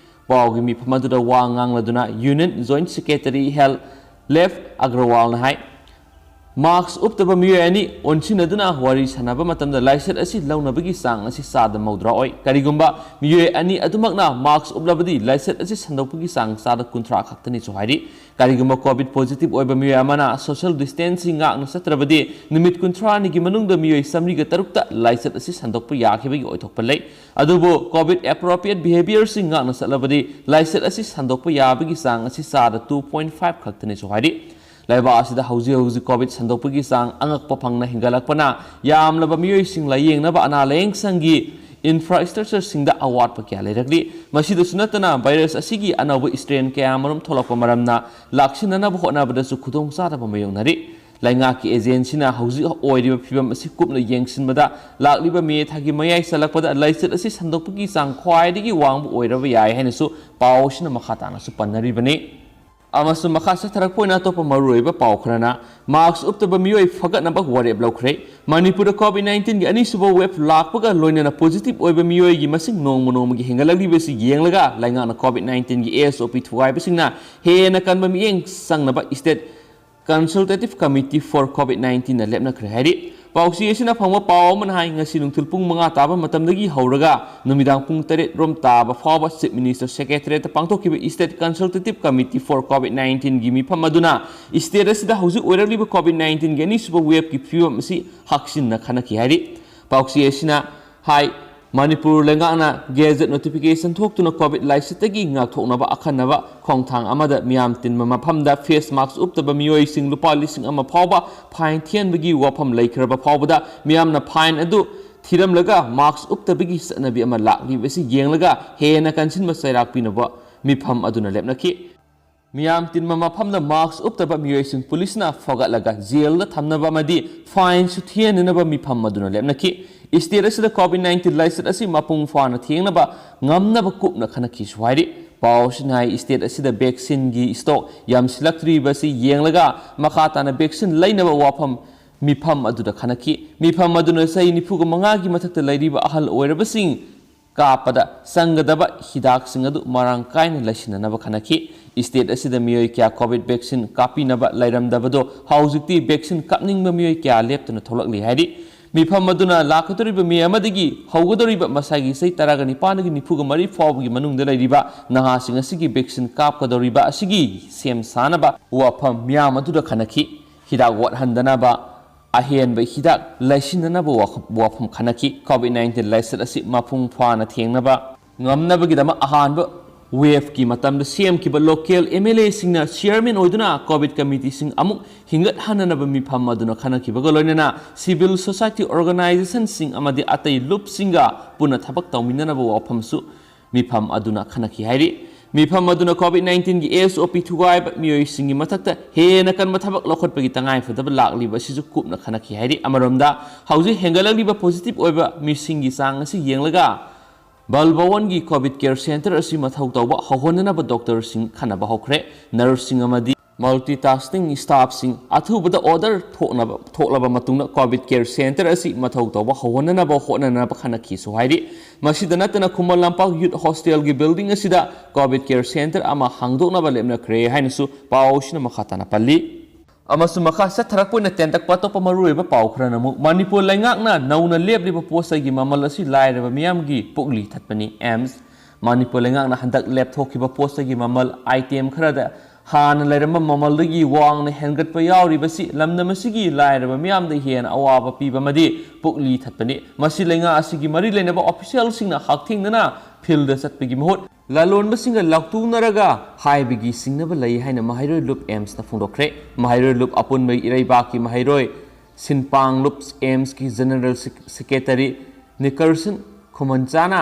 ꯄꯥꯎꯒꯤ ꯃꯤꯐꯝ ꯑꯗꯨꯗ ꯋꯥ ꯉꯥꯡꯂꯗꯨꯅ Union Joint Secretary Health Lav Agrawalꯅ ꯍꯥꯏ, mask ꯎꯞꯇꯕ ꯃꯤꯑꯣꯏ ꯑꯅꯤ ꯑꯣꯟꯁꯤꯟꯅꯗꯨꯅ ꯋꯥꯔꯤ ꯁꯥꯟꯅꯕ ꯃꯇꯝꯗ ꯂꯥꯏꯆꯠ ꯑꯁꯤ ꯂꯧꯅꯕꯒꯤ ꯆꯥꯡ ꯑꯁꯤ ꯆꯥꯗ ꯃꯧꯗ꯭ꯔꯥ ꯑꯣꯏ꯫ ꯀꯔꯤꯒꯨꯝꯕ ꯃꯤꯑꯣꯏ ꯑꯅꯤ ꯑꯗꯨꯃꯛꯅ mask ꯎꯞꯂꯕꯗꯤ ꯂꯥꯏꯆꯠ ꯑꯁꯤ ꯁꯟꯗꯣꯛꯄꯒꯤ ꯆꯥꯡ ꯆꯥꯗ ꯀꯨꯟꯊ꯭ꯔꯥ ꯈꯛꯇꯅꯤꯁꯨ ꯍꯥꯏꯔꯤ꯫ ꯀꯔꯤꯒꯨꯝꯕ COVID positive ꯑꯣꯏꯕ ꯃꯤꯑꯣꯏ ꯑꯃꯅ social distancing ꯉꯥꯛꯅ ꯆꯠꯇ꯭ꯔꯕꯗꯤ ꯅꯨꯃꯤꯠ ꯀꯨꯟꯊ꯭ꯔꯥꯅꯤꯒꯤ ꯃꯅꯨꯡꯗ ꯃꯤꯑꯣꯏ ꯆꯥꯃꯔꯤꯒ ꯇꯔꯨꯛꯇ ꯂꯥꯏꯆꯠ ꯑꯁꯤ ꯁꯟꯗꯣꯛꯄ ꯌꯥꯈꯤꯕꯒꯤ ꯑꯣꯏꯊꯣꯛꯄ ꯂꯩ꯫ ꯑꯗꯨꯕꯨ COVID appropriate behaviourꯁꯤꯡ ꯉꯥꯛꯅ ꯆꯠꯂꯕꯗꯤ ꯂꯥꯏꯆꯠ ꯑꯁꯤ ꯁꯟꯗꯣꯛꯄ ꯌꯥꯕꯒꯤ ꯆꯥꯡ ꯑꯁꯤ ꯆꯥꯗ two point five ꯈꯛꯇꯅꯤꯁꯨ ꯍꯥꯏꯔꯤ꯫ ꯂꯩꯕꯥꯛ ꯑꯁꯤꯗ ꯍꯧꯖꯤꯛ ꯍꯧꯖꯤꯛ COVID ꯁꯟꯗꯣꯛꯄꯒꯤ ꯆꯥꯡ ꯑꯉꯛꯄ ꯐꯪꯅ ꯍꯦꯟꯒꯠꯂꯛꯄꯅ ꯌꯥꯝꯂꯕ ꯃꯤꯑꯣꯏꯁꯤꯡ ꯂꯥꯌꯦꯡꯅꯕ ꯑꯅꯥ ꯂꯥꯌꯦꯡ ꯁꯪꯒꯤ infrastructureꯁꯤꯡꯗ ꯑꯋꯥꯠꯄ ꯀꯌꯥ ꯂꯩꯔꯛꯂꯤ꯫ ꯃꯁꯤꯗꯁꯨ ꯅꯠꯇꯅ virus ꯑꯁꯤꯒꯤ ꯑꯅꯧꯕ strain ꯀꯌꯥ ꯃꯔꯨꯝ ꯊꯣꯛꯂꯛꯄ ꯃꯔꯝꯅ ꯂꯥꯛꯁꯤꯟꯅꯅꯕ ꯍꯣꯠꯅꯕꯗꯁꯨ ꯈꯨꯗꯣꯡꯆꯥꯗꯕ ꯃꯥꯌꯣꯛꯅꯔꯤ꯫ ꯂꯩꯉꯥꯛꯀꯤ agencyꯅ ꯍꯧꯖꯤꯛ ꯑꯣꯏꯔꯤꯕ ꯐꯤꯚꯝ ꯑꯁꯤ ꯀꯨꯞꯅ ꯌꯦꯡꯁꯤꯟꯕꯗ ꯂꯥꯛꯂꯤꯕ ꯃꯦ ꯊꯥꯒꯤ ꯃꯌꯥꯏ ꯆꯜꯂꯛꯄꯗ ꯂꯥꯏꯆꯠ ꯑꯁꯤ ꯁꯟꯗꯣꯛꯄꯒꯤ ꯆꯥꯡ ꯈ꯭ꯋꯥꯏꯗꯒꯤ ꯋꯥꯡꯕ ꯑꯣꯏꯔꯕ ꯌꯥꯏ ꯍꯥꯏꯅꯁꯨ ꯄꯥꯎ ꯑꯁꯤꯅ ꯃꯈꯥ ꯇꯥꯅꯁꯨ ꯄꯟꯅꯔꯤꯕꯅꯤ꯫ ꯑꯃꯁꯨꯡ ꯃꯈꯥ ꯆꯠꯊꯔꯛꯄ ꯑꯣꯏꯅ ꯑꯇꯣꯞꯄ ꯃꯔꯨꯑꯣꯏꯕ ꯄꯥꯎ ꯈꯔꯅ mask ꯎꯞꯇꯕ ꯃꯤꯑꯣꯏ ꯐꯒꯠꯅꯕ ꯋꯥꯔꯦꯞ ꯂꯧꯈ꯭ꯔꯦ꯫ ꯃꯅꯤꯄꯨꯔꯗ COVID nineteenꯒꯤ ꯑꯅꯤꯁꯨꯕ wave ꯂꯥꯛꯄꯒ ꯂꯣꯏꯅꯅ positive ꯑꯣꯏꯕ ꯃꯤꯑꯣꯏꯒꯤ ꯃꯁꯤꯡ ꯅꯣꯡꯃ ꯅꯣꯡꯃꯒꯤ ꯍꯦꯟꯒꯠꯂꯛꯂꯤꯕ ꯑꯁꯤ ꯌꯦꯡꯂꯒ ꯂꯩꯉꯥꯛꯅ COVID nineteenꯒꯤ SOP ꯊꯨꯒꯥꯏꯕꯁꯤꯡꯅ ꯍꯦꯟꯅ ꯀꯟꯕ ꯃꯤꯠꯌꯦꯡ ꯆꯪꯅꯕ State Consultative Committee for COVID nineteenꯅ ꯂꯦꯞꯅꯈ꯭ꯔꯦ ꯍꯥꯏꯔꯤ꯫ ꯄꯥꯎꯆꯦ ꯑꯁꯤꯅ ꯐꯪꯕ ꯄꯥꯎ ꯑꯃꯅ ꯍꯥꯏ, ꯉꯁꯤ ꯅꯨꯡꯊꯤꯜ ꯄꯨꯡ ꯃꯉꯥ ꯇꯥꯕ ꯃꯇꯝꯗꯒꯤ ꯍꯧꯔꯒ ꯅꯨꯃꯤꯗꯥꯡ ꯄꯨꯡ ꯇꯔꯦꯠ ꯔꯣꯝ ꯇꯥꯕ ꯐꯥꯎꯕ Chief Minister Secretariatꯇ ꯄꯥꯡꯊꯣꯛꯈꯤꯕ State Consultative Committee for COVID nineteenꯒꯤ ꯃꯤꯐꯝ ꯑꯗꯨꯅ state ꯑꯁꯤꯗ ꯍꯧꯖꯤꯛ ꯑꯣꯏꯔꯛꯂꯤꯕ COVID nineteenꯒꯤ ꯑꯅꯤꯁꯨꯕ waveꯀꯤ ꯐꯤꯕꯝ ꯑꯁꯤ ꯍꯛꯆꯤꯟꯅ ꯈꯟꯅꯈꯤ ꯍꯥꯏꯔꯤ꯫ ꯄꯥꯎꯆꯦ ꯑꯁꯤꯅ ꯍꯥꯏ, ꯃꯅꯤꯄꯨꯔ ꯂꯩꯉꯥꯛꯅ gazette notification ꯊꯣꯛꯇꯨꯅ COVID ꯂꯥꯏꯆꯠꯇꯒꯤ ꯉꯥꯛꯊꯣꯛꯅꯕ ꯑꯈꯟꯅꯕ ꯈꯣꯡꯊꯥꯡ ꯑꯃꯗ ꯃꯤꯌꯥꯝ ꯇꯤꯟꯕ ꯃꯐꯝꯗ face mask ꯎꯞꯇꯕ ꯃꯤꯑꯣꯏꯁꯤꯡ ꯂꯨꯄꯥ ꯂꯤꯁꯤꯡ ꯑꯃ ꯐꯥꯎꯕ fine ꯊꯤꯍꯟꯕꯒꯤ ꯋꯥꯐꯝ ꯂꯩꯈ꯭ꯔꯕ ꯐꯥꯎꯕꯗ ꯃꯤꯌꯥꯝꯅ fine ꯑꯗꯨ ꯊꯤꯔꯝꯂꯒ mask ꯎꯞꯇꯕꯒꯤ ꯆꯠꯅꯕꯤ ꯑꯃ ꯂꯥꯛꯂꯤꯕ ꯑꯁꯤ ꯌꯦꯡꯂꯒ ꯍꯦꯟꯅ ꯀꯟꯁꯤꯟꯕ ꯆꯩꯔꯥꯛ ꯄꯤꯅꯕ ꯃꯤꯐꯝ ꯑꯗꯨꯅ ꯂꯦꯞꯅꯈꯤ꯫ ꯃꯤꯌꯥꯝ ꯇꯤꯟꯕ ꯃꯐꯝꯗ ꯃꯥꯁꯛ ꯎꯞꯇꯕ ꯃꯤꯑꯣꯏꯁꯤꯡ ꯄꯨꯂꯤꯁꯅ ꯐꯒꯠꯂꯒ ꯖꯦꯜꯗ ꯊꯝꯅꯕ ꯑꯃꯗꯤ ꯐꯥꯏꯟꯁꯨ ꯊꯤꯍꯟꯅꯅꯕ ꯃꯤꯐꯝ ꯑꯗꯨꯅ ꯂꯦꯞꯅꯈꯤ꯫ ꯁ꯭ꯇꯦꯠ ꯑꯁꯤꯗ ꯀꯣꯚꯤꯗ ꯅꯥꯏꯟꯇꯤꯟ ꯂꯥꯏꯆꯠ ꯑꯁꯤ ꯃꯄꯨꯡ ꯐꯥꯅ ꯊꯦꯡꯅꯕ ꯉꯝꯅꯕ ꯀꯨꯞꯅ ꯈꯟꯅꯈꯤꯁꯨ ꯍꯥꯏꯔꯤ꯫ ꯄꯥꯎ ꯑꯁꯤꯅ ꯍꯥꯏ, ꯁ꯭ꯇꯦꯠ ꯑꯁꯤꯗ ꯚꯦꯛꯁꯤꯟꯒꯤ ꯁ꯭ꯇꯣꯛ ꯌꯥꯝꯁꯤꯜꯂꯛꯇ꯭ꯔꯤꯕꯁꯤ ꯌꯦꯡꯂꯒ ꯃꯈꯥ ꯇꯥꯅ ꯚꯦꯛꯁꯤꯟ ꯂꯩꯅꯕ ꯋꯥꯐꯝ ꯃꯤꯐꯝ ꯑꯗꯨꯗ ꯈꯟꯅꯈꯤ꯫ ꯃꯤꯐꯝ ꯑꯗꯨꯅ ꯆꯍꯤ ꯅꯤꯐꯨꯒ ꯃꯉꯥꯒꯤ ꯃꯊꯛꯇ ꯂꯩꯔꯤꯕ ꯑꯍꯜ ꯑꯣꯏꯔꯕꯁꯤꯡ ꯀꯥꯞꯄꯗ ꯆꯪꯒꯗꯕ ꯍꯤꯗꯥꯛꯁꯤꯡ ꯑꯗꯨ ꯃꯔꯥꯡ ꯀꯥꯏꯅ ꯂꯩꯁꯤꯟꯅꯅꯕ ꯈꯟꯅꯈꯤ꯫ ꯁ꯭ꯇꯦꯠ ꯑꯁꯤꯗ ꯃꯤꯑꯣꯏ ꯀꯌꯥ ꯀꯣꯚꯤꯗ ꯚꯦꯛꯁꯤꯟ ꯀꯥꯞꯄꯤꯅꯕ ꯂꯩꯔꯝꯗꯕꯗꯣ ꯍꯧꯖꯤꯛꯇꯤ ꯚꯦꯛꯁꯤꯟ ꯀꯥꯞꯅꯤꯡꯕ ꯃꯤꯑꯣꯏ ꯀꯌꯥ ꯂꯦꯞꯇꯅ ꯊꯣꯛꯂꯛꯂꯤ ꯍꯥꯏꯔꯤ꯫ ꯃꯤꯐꯝ ꯑꯗꯨꯅ ꯂꯥꯛꯀꯗꯧꯔꯤꯕ ꯃꯦ ꯑꯃꯗꯒꯤ ꯍꯧꯒꯗꯧꯔꯤꯕ ꯃꯁꯥꯒꯤ ꯆꯍꯤ ꯇꯔꯥꯒ ꯅꯤꯄꯥꯟꯗꯒꯤ ꯅꯤꯐꯨꯒ ꯃꯔꯤ ꯐꯥꯎꯕꯒꯤ ꯃꯅꯨꯡꯗ ꯂꯩꯔꯤꯕ ꯅꯍꯥꯁꯤꯡ ꯑꯁꯤꯒꯤ ꯚꯦꯛꯁꯤꯟ ꯀꯥꯞꯀꯗꯧꯔꯤꯕ ꯑꯁꯤꯒꯤ ꯁꯦꯝ ꯁꯥꯅꯕ ꯋꯥꯐꯝ ꯃꯤꯌꯥꯝ ꯑꯗꯨꯗ ꯈꯟꯅꯈꯤ꯫ ꯍꯤꯗꯥꯛ ꯋꯥꯠꯍꯟꯗꯅꯕ ꯑꯍꯦꯟꯕ ꯍꯤꯗꯥꯛ ꯂꯩꯁꯤꯟꯅꯅꯕ ꯋꯥꯈ-, ꯋꯥꯐꯝ ꯈꯟꯅꯈꯤ꯫ ꯀꯣꯚꯤꯗ ꯅꯥꯏꯟꯇꯤꯟ ꯂꯥꯏꯆꯠ ꯑꯁꯤ ꯃꯄꯨꯡ ꯐꯥꯅ ꯊꯦꯡꯅꯕ ꯉꯝꯅꯕꯒꯤꯗꯃꯛ ꯑꯍꯥꯟꯕ ꯋꯦꯚꯀꯤ ꯃꯇꯝꯗ ꯁꯦꯝꯈꯤꯕ ꯂꯣꯀꯦꯜ ꯑꯦꯝ ꯑꯦꯜ ꯑꯦꯁꯤꯡꯅ ꯆꯤꯌꯔꯃꯦꯟ ꯑꯣꯏꯗꯨꯅ ꯀꯣꯚꯤꯗ ꯀꯃꯤꯇꯤꯁꯤꯡ ꯑꯃꯨꯛ ꯍꯤꯡꯒꯠꯍꯟꯅꯅꯕ ꯃꯤꯐꯝ ꯑꯗꯨꯅ ꯈꯟꯅꯈꯤꯕꯒ ꯂꯣꯏꯅꯅ ꯁꯤꯚꯤꯜ ꯁꯣꯁꯥꯏꯇꯤ ꯑꯣꯔꯒꯅꯥꯏꯖꯦꯁꯟꯁꯤꯡ ꯑꯃꯗꯤ ꯑꯇꯩ ꯂꯨꯞꯁꯤꯡꯒ ꯄꯨꯟꯅ ꯊꯕꯛ ꯇꯧꯃꯤꯟꯅꯅꯕ ꯋꯥꯐꯝꯁꯨ ꯃꯤꯐꯝ ꯑꯗꯨꯅ ꯈꯟꯅꯈꯤ ꯍꯥꯏꯔꯤ꯫ ꯃꯤꯐꯝ ꯑꯗꯨꯅ ꯀꯣꯚꯤꯗ ꯅꯥꯏꯟꯇꯤꯟꯒꯤ ꯑꯦꯁ ꯑꯣ ꯄꯤ ꯊꯨꯒꯥꯏꯕ ꯃꯤꯑꯣꯏꯁꯤꯡꯒꯤ ꯃꯊꯛꯇ ꯍꯦꯟꯅ ꯀꯟꯕ ꯊꯕꯛ ꯂꯧꯈꯠꯄꯒꯤ ꯇꯉꯥꯏꯐꯗꯕ ꯂꯥꯛꯂꯤꯕ ꯑꯁꯤꯁꯨ ꯀꯨꯞꯅ ꯈꯟꯅꯈꯤ ꯍꯥꯏꯔꯤ꯫ ꯑꯃꯔꯣꯝꯗ, ꯍꯧꯖꯤꯛ ꯍꯦꯟꯒꯠꯂꯛꯂꯤꯕ ꯄꯣꯖꯤꯇꯤꯚ ꯑꯣꯏꯕ ꯃꯤꯁꯤꯡꯒꯤ ꯆꯥꯡ ꯑꯁꯤ ꯌꯦꯡꯂꯒ ꯕꯜ ꯚꯋꯟꯒꯤ ꯀꯣꯚꯤꯗ ꯀꯦꯌꯔ ꯁꯦꯟꯇꯔ ꯑꯁꯤ ꯃꯊꯧ ꯇꯧꯕ ꯍꯧꯍꯟꯅꯅꯕ ꯗꯣꯛꯇꯔꯁꯤꯡ ꯈꯟꯅꯕ ꯍꯧꯈ꯭ꯔꯦ꯫ ꯅꯔꯁꯁꯤꯡ ꯑꯃꯗꯤ ꯃꯜꯇꯤꯇꯥꯁ꯭ꯀꯤꯡ ꯁ꯭ꯇꯥꯐꯁꯤꯡ ꯑꯊꯨꯕꯗ ꯑꯣꯔꯗꯔ ꯊꯣꯛꯅꯕ, ꯊꯣꯛꯂꯕ ꯃꯇꯨꯡꯗ ꯀꯣꯚꯤꯗ ꯀꯦꯌꯔ ꯁꯦꯟꯇꯔ ꯑꯁꯤ ꯃꯊꯧ ꯇꯧꯕ ꯍꯧꯍꯟꯅꯅꯕ ꯍꯣꯠꯅꯅꯕ ꯈꯟꯅꯈꯤꯁꯨ ꯍꯥꯏꯔꯤ꯫ ꯃꯁꯤꯗ ꯅꯠꯇꯅ ꯈꯨꯃꯟ ꯂꯝꯄꯥꯛ ꯌꯨꯠ ꯍꯣꯁꯇꯦꯜꯒꯤ ꯕꯤꯜꯗꯤꯡ ꯑꯁꯤꯗ ꯀꯣꯚꯤꯗ ꯀꯦꯌꯔ ꯁꯦꯟꯇꯔ ꯑꯃ ꯍꯥꯡꯗꯣꯛꯅꯕ ꯂꯦꯞꯅꯈ꯭ꯔꯦ ꯍꯥꯏꯅꯁꯨ ꯄꯥꯎꯁꯤꯅ ꯃꯈꯥ ꯇꯥꯅ ꯄꯜꯂꯤ꯫ ꯑꯃꯁꯨꯡ ꯃꯈꯥ ꯆꯠꯊꯔꯛꯄ ꯑꯣꯏꯅ ꯇꯦꯟꯇꯛꯄ ꯑꯇꯣꯞꯄ ꯃꯔꯨꯑꯣꯏꯕ ꯄꯥꯎ ꯈꯔꯅ ꯑꯃꯨꯛ ꯃꯅꯤꯄꯨꯔ ꯂꯩꯉꯥꯛꯅ ꯅꯧꯅ ꯂꯦꯞꯂꯤꯕ ꯄꯣꯠ ꯆꯩꯒꯤ ꯃꯃꯜ ꯑꯁꯤ ꯂꯥꯏꯔꯕ ꯃꯤꯌꯥꯝꯒꯤ ꯄꯨꯛꯂꯤ ꯊꯠꯄꯅꯤ꯫ ꯑꯦꯝꯁ꯫ ꯃꯅꯤꯄꯨꯔ ꯂꯩꯉꯥꯛꯅ ꯍꯟꯗꯛ ꯂꯦꯞꯊꯣꯛꯈꯤꯕ ꯄꯣꯠ ꯆꯩꯒꯤ ꯃꯃꯜ ꯑꯥꯏꯇꯦꯝ ꯈꯔꯗ ꯍꯥꯟꯅ ꯂꯩꯔꯝꯕ ꯃꯃꯜꯗꯒꯤ ꯋꯥꯡꯅ ꯍꯦꯟꯒꯠꯄ ꯌꯥꯎꯔꯤꯕꯁꯤ ꯂꯝꯗꯝ ꯑꯁꯤꯒꯤ ꯂꯥꯏꯔꯕ ꯃꯤꯌꯥꯝꯗ ꯍꯦꯟꯅ ꯑꯋꯥꯕ ꯄꯤꯕ ꯑꯃꯗꯤ ꯄꯨꯛꯂꯤ ꯊꯠꯄꯅꯤ꯫ ꯃꯁꯤ ꯂꯩꯉꯥꯛ ꯑꯁꯤꯒꯤ ꯃꯔꯤ ꯂꯩꯅꯕ ꯑꯣꯐꯤꯁꯤꯌꯦꯜꯁꯤꯡꯅ ꯍꯛꯊꯦꯡꯅꯅ ꯐꯤꯜꯗ ꯆꯠꯄꯒꯤ ꯃꯍꯨꯠ ꯂꯂꯣꯟꯕꯁꯤꯡꯒ ꯂꯥꯎꯊꯣꯛꯅꯔꯒ ꯍꯥꯏꯕꯒꯤ ꯁꯤꯡꯅꯕ ꯂꯩ ꯍꯥꯏꯅ ꯃꯍꯩꯔꯣꯏ ꯂꯨꯞ ꯑꯦꯝꯁꯅ ꯐꯣꯡꯗꯣꯛꯈ꯭ꯔꯦ꯫ ꯃꯍꯩꯔꯣꯏ ꯂꯨꯞ ꯑꯄꯨꯟꯕ ꯏꯔꯩꯕꯥꯛꯀꯤ ꯃꯍꯩꯔꯣꯏ ꯁꯤꯟꯄꯥꯡ ꯂꯨꯞ ꯑꯦꯝꯁꯀꯤ ꯖꯦꯅꯔꯦꯜ ꯁꯦꯛ-, ꯁꯦꯀ꯭ꯔꯦꯇꯔꯤ ꯅꯤꯀꯔꯁꯟ ꯈꯨꯃꯟꯆꯥꯅ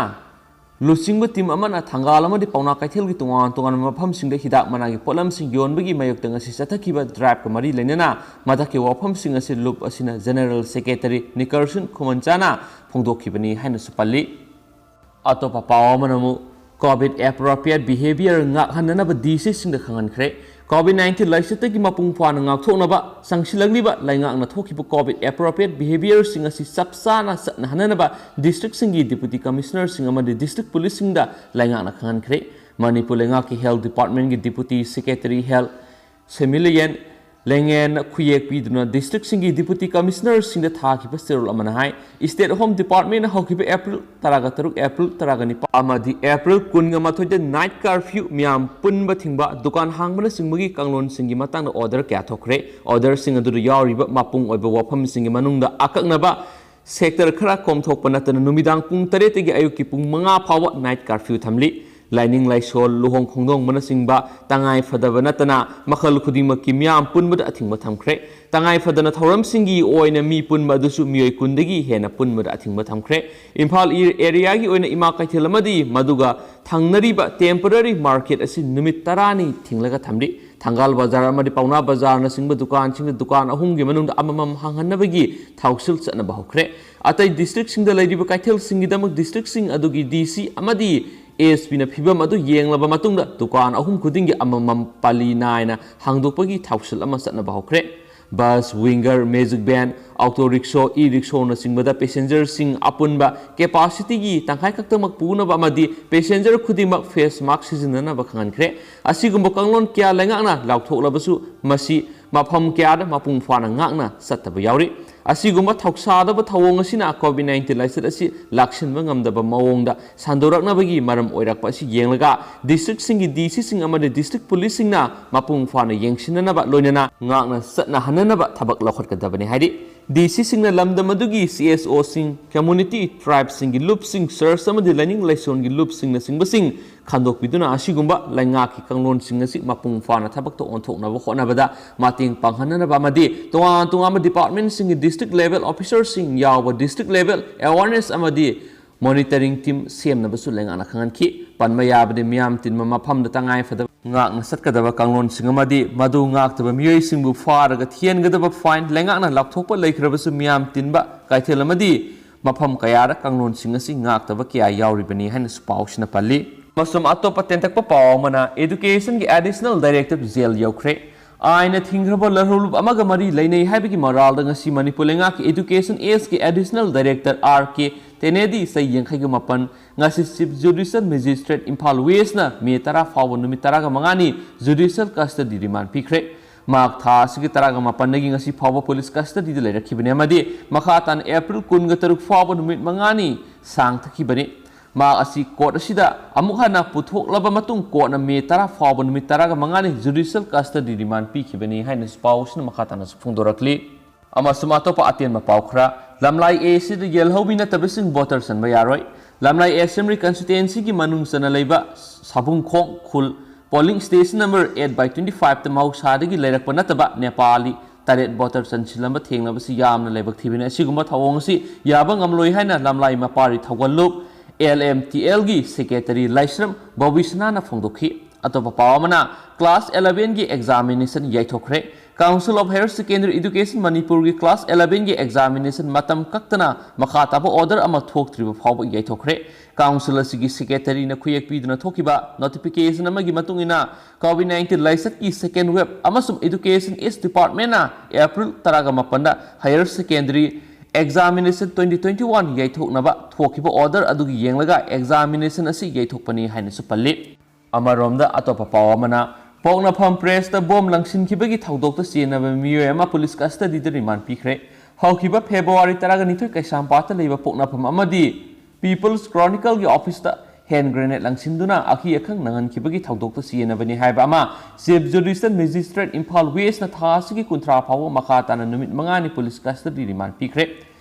ꯂꯨꯆꯤꯡꯕ ꯇꯤꯝ ꯑꯃꯅ ꯊꯪꯒꯥꯜ ꯑꯃꯗꯤ ꯄꯥꯎꯅꯥ ꯀꯩꯊꯦꯜꯒꯤ ꯇꯣꯉꯥꯟ ꯇꯣꯉꯥꯟꯕ ꯃꯐꯝꯁꯤꯡꯗ ꯍꯤꯗꯥꯛ ꯃꯅꯥꯒꯤ ꯄꯣꯠꯂꯝꯁꯤꯡ ꯌꯣꯟꯕꯒꯤ ꯃꯥꯌꯣꯛꯇ ꯉꯁꯤ ꯆꯠꯊꯈꯤꯕ ꯗ꯭ꯔꯥꯏꯕꯀ ꯃꯔꯤ ꯂꯩꯅꯅ ꯃꯊꯛꯀꯤ ꯋꯥꯐꯝꯁꯤꯡ ꯑꯁꯤ ꯂꯨꯞ ꯑꯁꯤꯅ ꯖꯦꯅꯦꯔꯦꯜ ꯁꯦꯀ꯭ꯔꯦꯇꯔꯤ ꯅꯤꯀꯔꯁꯟ ꯈꯨꯃꯟꯆꯥꯅ ꯐꯣꯡꯗꯣꯛꯈꯤꯕꯅꯤ ꯍꯥꯏꯅꯁꯨ ꯄꯜꯂꯤ꯫ ꯑꯇꯣꯞꯄ ꯄꯥꯎ ꯑꯃꯅ ꯑꯃꯨꯛ COVID appropriate behavior ꯉꯥꯛꯍꯟꯅꯅꯕ ꯗꯤ ꯁꯤꯁꯤꯡꯗ ꯈꯪꯍꯟꯈ꯭ꯔꯦ꯫ COVID nineteen ꯂꯥꯏꯆꯠꯇꯒꯤ ꯃꯄꯨꯡ ꯐꯥꯅ ꯉꯥꯛꯊꯣꯛꯅꯕ ꯆꯪꯁꯤꯜꯂꯛꯂꯤꯕ ꯂꯩꯉꯥꯛꯅ ꯊꯣꯛꯈꯤꯕ COVID appropriate behaviorꯁꯤꯡ ꯑꯁꯤ ꯆꯞ ꯆꯥꯅ ꯆꯠꯅꯍꯟꯅꯅꯕ ꯗꯤꯁꯇ꯭ꯔꯤꯛꯁꯤꯡꯒꯤ ꯗꯤꯄꯨꯇꯤ ꯀꯃꯤꯁꯅꯔꯁꯤꯡ ꯑꯃꯗꯤ ꯗꯤꯁꯇ꯭ꯔꯤꯛ ꯄꯨꯂꯤꯁꯁꯤꯡꯗ ꯂꯩꯉꯥꯛꯅ ꯈꯪꯍꯟꯈ꯭ꯔꯦ꯫ ꯃꯅꯤꯄꯨꯔ ꯂꯩꯉꯥꯛꯀꯤ ꯍꯦꯜꯊ ꯗꯤꯄꯥꯔꯠꯃꯦꯟꯒꯤ ꯗꯤꯄꯨꯇꯤ ꯁꯦꯀ꯭ꯔꯦꯇꯔꯤ ꯍꯦꯜꯊ ꯁꯦꯃꯤꯂꯤꯌꯟ ꯂꯦꯡꯉꯦꯟꯅ ꯈꯨꯌꯦꯛ ꯄꯤꯗꯨꯅ ꯗꯤꯁꯇ꯭ꯔꯤꯛꯁꯤꯡꯒꯤ ꯗꯤꯄꯨꯇꯤ ꯀꯃꯤꯁꯅꯔꯁꯤꯡꯗ ꯊꯥꯈꯤꯕ ꯆꯦꯔꯣꯜ ꯑꯃꯅ ꯍꯥꯏ, ꯁ꯭ꯇꯦꯠ ꯍꯣꯝ ꯗꯤꯄꯥꯔꯠꯃꯦꯟꯅ ꯍꯧꯈꯤꯕ ꯑꯦꯄ꯭ꯔꯤꯜ ꯇꯔꯥꯒ ꯇꯔꯨꯛ, ꯑꯦꯄ꯭ꯔꯤꯜ ꯇꯔꯥꯒ ꯅꯤꯄꯥꯜ ꯑꯃꯗꯤ ꯑꯦꯄ꯭ꯔꯤꯜ ꯀꯨꯟꯒ ꯃꯥꯊꯣꯏꯗ ꯅꯥꯏꯠ ꯀꯔꯐ꯭ꯌꯨ, ꯃꯤꯌꯥꯝ ꯄꯨꯟꯕ ꯊꯤꯡꯕ, ꯗꯨꯀꯥꯟ ꯍꯥꯡꯕꯅꯆꯤꯡꯕꯒꯤ ꯀꯥꯡꯂꯣꯟꯁꯤꯡꯒꯤ ꯃꯇꯥꯡꯗ ꯑꯣꯔꯗꯔ ꯀꯌꯥ ꯊꯣꯛꯈ꯭ꯔꯦ꯫ ꯑꯣꯔꯗꯔꯁꯤꯡ ꯑꯗꯨꯗ ꯌꯥꯎꯔꯤꯕ ꯃꯄꯨꯡ ꯑꯣꯏꯕ ꯋꯥꯐꯝꯁꯤꯡꯒꯤ ꯃꯅꯨꯡꯗ ꯑꯀꯛꯅꯕ ꯁꯦꯛꯇꯔ ꯈꯔ ꯀꯣꯝꯊꯣꯛꯄ ꯅꯠꯇꯅ ꯅꯨꯃꯤꯗꯥꯡ ꯄꯨꯡ ꯇꯔꯦꯠꯇꯒꯤ ꯑꯌꯨꯛꯀꯤ ꯄꯨꯡ ꯃꯉꯥ ꯐꯥꯎꯕ ꯅꯥꯏꯠ ꯀꯔꯐ꯭ꯌꯨ ꯊꯝꯂꯤ꯫ ꯂꯥꯏꯅꯤꯡ ꯂꯥꯏꯁꯣꯜ, ꯂꯨꯍꯣꯡ ꯈꯣꯡꯗꯣꯡꯕꯅꯆꯤꯡꯕ ꯇꯉꯥꯏ ꯐꯗꯕ ꯅꯠꯇꯅ ꯃꯈꯜ ꯈꯨꯗꯤꯡꯃꯛꯀꯤ ꯃꯤꯌꯥꯝ ꯄꯨꯟꯕꯗ ꯑꯊꯤꯡꯕ ꯊꯝꯈ꯭ꯔꯦ꯫ ꯇꯉꯥꯏ ꯐꯗꯅ ꯊꯧꯔꯝꯁꯤꯡꯒꯤ ꯑꯣꯏꯅ ꯃꯤ ꯄꯨꯟꯕ ꯑꯗꯨꯁꯨ ꯃꯤꯑꯣꯏ ꯀꯨꯟꯗꯒꯤ ꯍꯦꯟꯅ ꯄꯨꯟꯕꯗ ꯑꯊꯤꯡꯕ ꯊꯝꯈ꯭ꯔꯦ꯫ ꯏꯝꯐꯥꯜ ꯏꯁ꯭ꯠ ꯑꯦꯔꯤꯌꯥꯒꯤ ꯑꯣꯏꯅ ꯏꯃꯥ ꯀꯩꯊꯦꯜ ꯑꯃꯗꯤ ꯃꯗꯨꯒ ꯊꯪꯅꯔꯤꯕ ꯇꯦꯝꯄꯔꯔꯤ ꯃꯥꯔꯀꯦꯠ ꯑꯁꯤ ꯅꯨꯃꯤꯠ ꯇꯔꯥꯅꯤ ꯊꯤꯡꯂꯒ ꯊꯝꯂꯤ꯫ ꯊꯪꯒꯥꯜ ꯕꯖꯥꯔ ꯑꯃꯗꯤ ꯄꯥꯎꯅꯥ ꯕꯖꯥꯔꯅꯆꯤꯡꯕ ꯗꯨꯀꯥꯟꯁꯤꯡꯗ ꯗꯨꯀꯥꯟ ꯑꯍꯨꯝꯒꯤ ꯃꯅꯨꯡꯗ ꯑꯃꯃꯝ ꯍꯥꯡꯍꯟꯅꯕꯒꯤ ꯊꯧꯁꯤꯜ ꯆꯠꯅꯕ ꯍꯧꯈ꯭ꯔꯦ꯫ ꯑꯇꯩ ꯗꯤꯁꯇ꯭ꯔꯤꯛꯁꯤꯡꯗ ꯂꯩꯔꯤꯕ ꯀꯩꯊꯦꯜꯁꯤꯡꯒꯤꯗꯃꯛ ꯗꯤꯁꯇ꯭ꯔꯤꯛꯁꯤꯡ ꯑꯗꯨꯒꯤ ꯗꯤ ꯁꯤ ꯑꯃꯗꯤ ꯑꯦꯁ ꯄꯤꯅ ꯐꯤꯕꯝ ꯑꯗꯨ ꯌꯦꯡꯂꯕ ꯃꯇꯨꯡꯗ ꯗꯨꯀꯥꯟ ꯑꯍꯨꯝ ꯈꯨꯗꯤꯡꯒꯤ ꯑꯃꯃꯝ ꯄꯥꯂꯤ ꯅꯥꯏꯅ ꯍꯥꯡꯗꯣꯛꯄꯒꯤ ꯊꯧꯁꯤꯜ ꯑꯃ ꯆꯠꯅꯕ ꯍꯧꯈ꯭ꯔꯦ꯫ ꯕꯁ, ꯋꯤꯡꯒꯔ, magic van, auto rickshaw, E ꯔꯤꯛꯁꯣꯅꯆꯤꯡꯕꯗ ꯄꯦꯁꯦꯟꯖꯔꯁꯤꯡ ꯑꯄꯨꯟꯕ ꯀꯦꯄꯥꯁꯤꯇꯤꯒꯤ ꯇꯪꯈꯥꯏ ꯈꯛꯇꯃꯛ ꯄꯨꯅꯕ ꯑꯃꯗꯤ ꯄꯦꯁꯦꯟꯖꯔ ꯈꯨꯗꯤꯡꯃꯛ ꯐꯦꯁ ꯃꯥꯁꯛ ꯁꯤꯖꯤꯟꯅꯅꯕ ꯈꯪꯍꯟꯈ꯭ꯔꯦ꯫ ꯑꯁꯤꯒꯨꯝꯕ ꯀꯥꯡꯂꯣꯟ ꯀꯌꯥ ꯂꯩꯉꯥꯛꯅ ꯂꯥꯎꯊꯣꯛꯂꯕꯁꯨ ꯃꯁꯤ ꯃꯐꯝ ꯀꯌꯥꯗ ꯃꯄꯨꯡ ꯐꯥꯅ ꯉꯥꯛꯅ ꯆꯠꯇꯕ ꯌꯥꯎꯔꯤ꯫ ꯑꯁꯤꯒꯨꯝꯕ ꯊꯧꯁꯥꯗꯕ ꯊꯧꯑꯣꯡ ꯑꯁꯤꯅ COVID nineteen ꯂꯥꯏꯆꯠ ꯑꯁꯤ ꯂꯥꯛꯁꯤꯟꯕ ꯉꯝꯗꯕ ꯃꯑꯣꯡꯗ ꯁꯟꯗꯣꯔꯛꯅꯕꯒꯤ ꯃꯔꯝ ꯑꯣꯏꯔꯛꯄ ꯑꯁꯤ ꯌꯦꯡꯂꯒ ꯗꯤꯁꯇ꯭ꯔꯤꯛꯁꯤꯡꯒꯤ ꯗꯤ ꯁꯤꯁꯤꯡ ꯑꯃꯗꯤ ꯗꯤꯁꯇ꯭ꯔꯤꯛ ꯄꯨꯂꯤꯁꯁꯤꯡꯅ ꯃꯄꯨꯡ ꯐꯥꯅ ꯌꯦꯡꯁꯤꯟꯅꯅꯕ ꯂꯣꯏꯅꯅ ꯉꯥꯛꯅ ꯆꯠꯅꯍꯟꯅꯅꯕ ꯊꯕꯛ ꯂꯧꯈꯠꯀꯗꯕꯅꯤ ꯍꯥꯏꯔꯤ꯫ ꯗꯤ ꯁꯤꯁꯤꯡꯅ ꯂꯝꯗꯝ ꯑꯗꯨꯒꯤ ꯁꯤ ꯑꯦꯁ ꯑꯣꯁꯤꯡ, ꯀꯝꯃ꯭ꯌꯨꯅꯤꯇꯤ, ꯇ꯭ꯔꯥꯏꯕꯁꯤꯡꯒꯤ ꯂꯨꯞꯁꯤꯡ, ꯆꯔꯆ ꯑꯃꯗꯤ ꯂꯥꯏꯅꯤꯡ ꯂꯥꯏꯁꯣꯟꯒꯤ ꯂꯨꯞꯁꯤꯡꯅꯆꯤꯡꯕꯁꯤꯡ ꯈꯟꯗꯣꯛꯄꯤꯗꯨꯅ ꯑꯁꯤꯒꯨꯝꯕ ꯂꯩꯉꯥꯛꯀꯤ ꯀꯥꯡꯂꯣꯟꯁꯤꯡ ꯑꯁꯤ ꯃꯄꯨꯡ ꯐꯥꯅ ꯊꯕꯛꯇ ꯑꯣꯟꯊꯣꯛꯅꯕ ꯍꯣꯠꯅꯕꯗ ꯃꯇꯦꯡ ꯄꯥꯡꯍꯟꯅꯅꯕ ꯑꯃꯗꯤ ꯇꯣꯉꯥꯟ ꯇꯣꯉꯥꯟꯕ ꯗꯤꯄꯥꯔꯠꯃꯦꯟꯁꯤꯡꯒꯤ ꯗꯤꯁꯇ꯭ꯔꯤꯛ ꯂꯦꯚꯦꯜ ꯑꯣꯐꯤꯁꯔꯁꯤꯡ ꯌꯥꯎꯕ ꯗꯤꯁꯇ꯭ꯔꯤꯛ ꯂꯦꯚꯦꯜ ꯑꯦꯋꯥꯔꯅꯦꯁ ꯑꯃꯗꯤ Monitoring team ꯁꯦꯝꯅꯕꯁꯨ ꯂꯩꯉꯥꯛꯅ ꯈꯪꯍꯟꯈꯤ꯫ ꯄꯟꯕ ꯌꯥꯕꯗꯤ, ꯃꯤꯌꯥꯝ ꯇꯤꯟꯕ ꯃꯐꯝꯗ ꯇꯉꯥꯏ ꯐꯗꯕ ꯉꯥꯛꯅ ꯆꯠꯀꯗꯕ ꯀꯥꯡꯂꯣꯟꯁꯤꯡ ꯑꯃꯗꯤ ꯃꯗꯨ ꯉꯥꯛꯇꯕ ꯃꯤꯑꯣꯏꯁꯤꯡꯕꯨ ꯐꯥꯔꯒ ꯊꯤꯍꯟꯒꯗꯕ fine, ꯂꯩꯉꯥꯛꯅ ꯂꯥꯞꯊꯣꯛꯄ ꯂꯩꯈ꯭ꯔꯕꯁꯨ ꯃꯤꯌꯥꯝ ꯇꯤꯟꯕ ꯀꯩꯊꯦꯜ ꯑꯃꯗꯤ ꯃꯐꯝ ꯀꯌꯥꯗ ꯀꯥꯡꯂꯣꯟꯁꯤꯡ ꯑꯁꯤ ꯉꯥꯛꯇꯕ ꯀꯌꯥ ꯌꯥꯎꯔꯤꯕꯅꯤ ꯍꯥꯏꯅꯁꯨ ꯄꯥꯎꯁꯤꯅ ꯄꯜꯂꯤ꯫ ꯑꯃꯁꯨꯡ ꯑꯇꯣꯞꯄ ꯇꯦꯟꯇꯛꯄ ꯄꯥꯎ ꯑꯃꯅ, education ꯒꯤ additional director jail ꯌꯧꯈ꯭ꯔꯦ꯫ ꯑꯥꯏꯟꯅ ꯊꯤꯡꯈ꯭ꯔꯕ ꯂꯥꯜꯍꯧꯂꯨꯞ ꯑꯃꯒ ꯃꯔꯤ ꯂꯩꯅꯩ ꯍꯥꯏꯕꯒꯤ ꯃꯔꯥꯜꯗ ꯉꯁꯤ ꯃꯅꯤꯄꯨꯔ ꯂꯩꯉꯥꯛꯀꯤ education S ꯀꯤ additional director R K Tenedi, ꯆꯍꯤ ꯌꯥꯡꯈꯩꯒ ꯃꯥꯄꯟ, ꯉꯁꯤ Chief Judicial Magistrate Imphal West ꯅ ꯃꯦ ꯇꯔꯥ ꯐꯥꯎꯕ ꯅꯨꯃꯤꯠ ꯇꯔꯥꯒ ꯃꯉꯥꯅꯤ judicial custody remand ꯄꯤꯈ꯭ꯔꯦ꯫ ꯃꯍꯥꯛ ꯊꯥ ꯑꯁꯤꯒꯤ ꯇꯔꯥꯒ ꯃꯥꯄꯟꯗꯒꯤ ꯉꯁꯤ ꯐꯥꯎꯕ police custody ꯗ ꯂꯩꯔꯛꯈꯤꯕꯅꯤ ꯑꯃꯗꯤ ꯃꯈꯥ ꯇꯥꯅ ꯑꯦꯄ꯭ꯔꯤꯜ ꯀꯨꯟꯒ ꯇꯔꯨꯛ ꯐꯥꯎꯕ ꯅꯨꯃꯤꯠ ꯃꯉꯥꯅꯤ ꯁꯥꯡꯊꯈꯤꯕꯅꯤ꯫ ꯃꯍꯥꯛ ꯑꯁꯤ court ꯑꯁꯤꯗ ꯑꯃꯨꯛ ꯍꯟꯅ ꯄꯨꯊꯣꯛꯂꯕ ꯃꯇꯨꯡ, ꯀꯣꯔꯠꯅ ꯃꯦ ꯇꯔꯥ ꯐꯥꯎꯕ ꯅꯨꯃꯤꯠ ꯇꯔꯥꯒ ꯃꯉꯥꯅꯤ judicial custody remand ꯄꯤꯈꯤꯕꯅꯤ ꯍꯥꯏꯅꯁꯨ ꯄꯥꯎꯁꯤꯅ ꯃꯈꯥ ꯇꯥꯅꯁꯨ ꯐꯣꯡꯗꯣꯔꯛꯂꯤ꯫ ꯑꯃꯁꯨꯡ ꯑꯇꯣꯞꯄ ꯑꯇꯦꯟꯕ ꯄꯥꯎ ꯈꯔ, ꯂꯝꯂꯥꯏ A C ꯗ ꯌꯦꯜꯍꯧꯕꯤ ꯅꯠꯇꯕꯁꯤꯡ voter ꯆꯟꯕ ꯌꯥꯔꯣꯏ꯫ ꯂꯝꯂꯥꯏ Assembly Constituency ꯒꯤ ꯃꯅꯨꯡ ꯆꯟꯅ ꯂꯩꯕ ꯁꯥꯕꯨꯡꯈꯣꯡ ꯈꯨꯜ polling station number eight by twenty five ꯇ ꯃꯍꯧꯁꯥꯗꯒꯤ ꯂꯩꯔꯛꯄ ꯅꯠꯇꯕ ꯅꯦꯄꯥꯂꯤ ꯇꯔꯦꯠ voter ꯆꯟꯁꯤꯜꯂꯝꯕ ꯊꯦꯡꯅꯕꯁꯤ ꯌꯥꯝꯅ ꯂꯥꯏꯕꯛ ꯊꯤꯕꯅꯤ꯫ ꯑꯁꯤꯒꯨꯝꯕ ꯊꯧꯑꯣꯡ ꯑꯁꯤ ꯌꯥꯕ ꯉꯝꯂꯣꯏ ꯍꯥꯏꯅ ꯂꯝꯂꯥꯏ ꯃꯄꯥꯔꯤ ꯊꯧꯒꯜꯂꯨꯞ L M T L ꯒꯤ secretary ꯂꯥꯏꯁ꯭ꯔꯝ ꯕꯣꯕꯤꯁꯅꯥꯅ ꯐꯣꯡꯗꯣꯛꯈꯤ꯫ ꯑꯇꯣꯞꯄ ꯄꯥꯎ ꯑꯃꯅ, class eleven ꯒꯤ examination ꯌꯩꯊꯣꯛꯈ꯭ꯔꯦ꯫ Council of Higher Secondary Education ꯃꯅꯤꯄꯨꯔꯒꯤ class eleven ꯒꯤ examination ꯃꯇꯝ ꯀꯛꯇꯅ ꯃꯈꯥ ꯇꯥꯕ order ꯑꯃ ꯊꯣꯛꯇ꯭ꯔꯤꯕ ꯐꯥꯎꯕ ꯌꯩꯊꯣꯛꯈ꯭ꯔꯦ꯫ Council ꯑꯁꯤꯒꯤ secretary ꯅ ꯈꯨꯌꯦꯛ ꯄꯤꯗꯨꯅ ꯊꯣꯛꯈꯤꯕ notification ꯑꯃꯒꯤ ꯃꯇꯨꯡ ꯏꯟꯅ, COVID nineteen ꯂꯥꯏꯆꯠꯀꯤ second wave ꯑꯃꯁꯨꯡ Education S Department ꯅ ꯑꯦꯄ꯭ꯔꯤꯜ ꯇꯔꯥꯒ ꯃꯥꯄꯟꯗ higher secondary examination twenty twenty-one ꯌꯩꯊꯣꯛꯅꯕ ꯊꯣꯛꯈꯤꯕ order ꯑꯗꯨꯒꯤ ꯌꯦꯡꯂꯒ examination ꯑꯁꯤ ꯌꯩꯊꯣꯛꯄꯅꯤ ꯍꯥꯏꯅꯁꯨ ꯄꯜꯂꯤ꯫ ꯑꯃꯔꯣꯝꯗ ꯑꯇꯣꯞꯄ ꯄꯥꯎ ꯑꯃꯅ, ꯄꯣꯛꯅꯐꯝ press ꯇ bomb ꯂꯪꯁꯤꯟꯈꯤꯕꯒꯤ ꯊꯧꯗꯣꯛꯇ ꯆꯦꯟꯅꯕ ꯃꯤꯑꯣꯏ ꯑꯃ police custody ꯗ remand ꯄꯤꯈ꯭ꯔꯦ꯫ ꯍꯧꯈꯤꯕ February ꯇꯔꯥꯒ ꯅꯤꯊꯣꯏ ꯀꯩꯁꯥꯝꯄꯥꯠꯇ ꯂꯩꯕ ꯄꯣꯛꯅꯐꯝ ꯑꯃꯗꯤ People's Chronicle ꯒꯤ office ꯇ hand grenade ꯂꯪꯁꯤꯟꯗꯨꯅ ꯑꯀꯤ ꯑꯈꯪ ꯅꯪꯍꯟꯈꯤꯕꯒꯤ ꯊꯧꯗꯣꯛꯇ ꯆꯦꯟꯅꯕꯅꯤ ꯍꯥꯏꯕ ꯑꯃ Chief Judicial Magistrate Imphal West ꯅ ꯊꯥ ꯑꯁꯤꯒꯤ ꯀꯨꯟꯊ꯭ꯔꯥ ꯐꯥꯎꯕ ꯃꯈꯥ ꯇꯥꯅ ꯅꯨꯃꯤꯠ ꯃꯉꯥꯅꯤ police custody remand ꯄꯤꯈ꯭ꯔꯦ꯫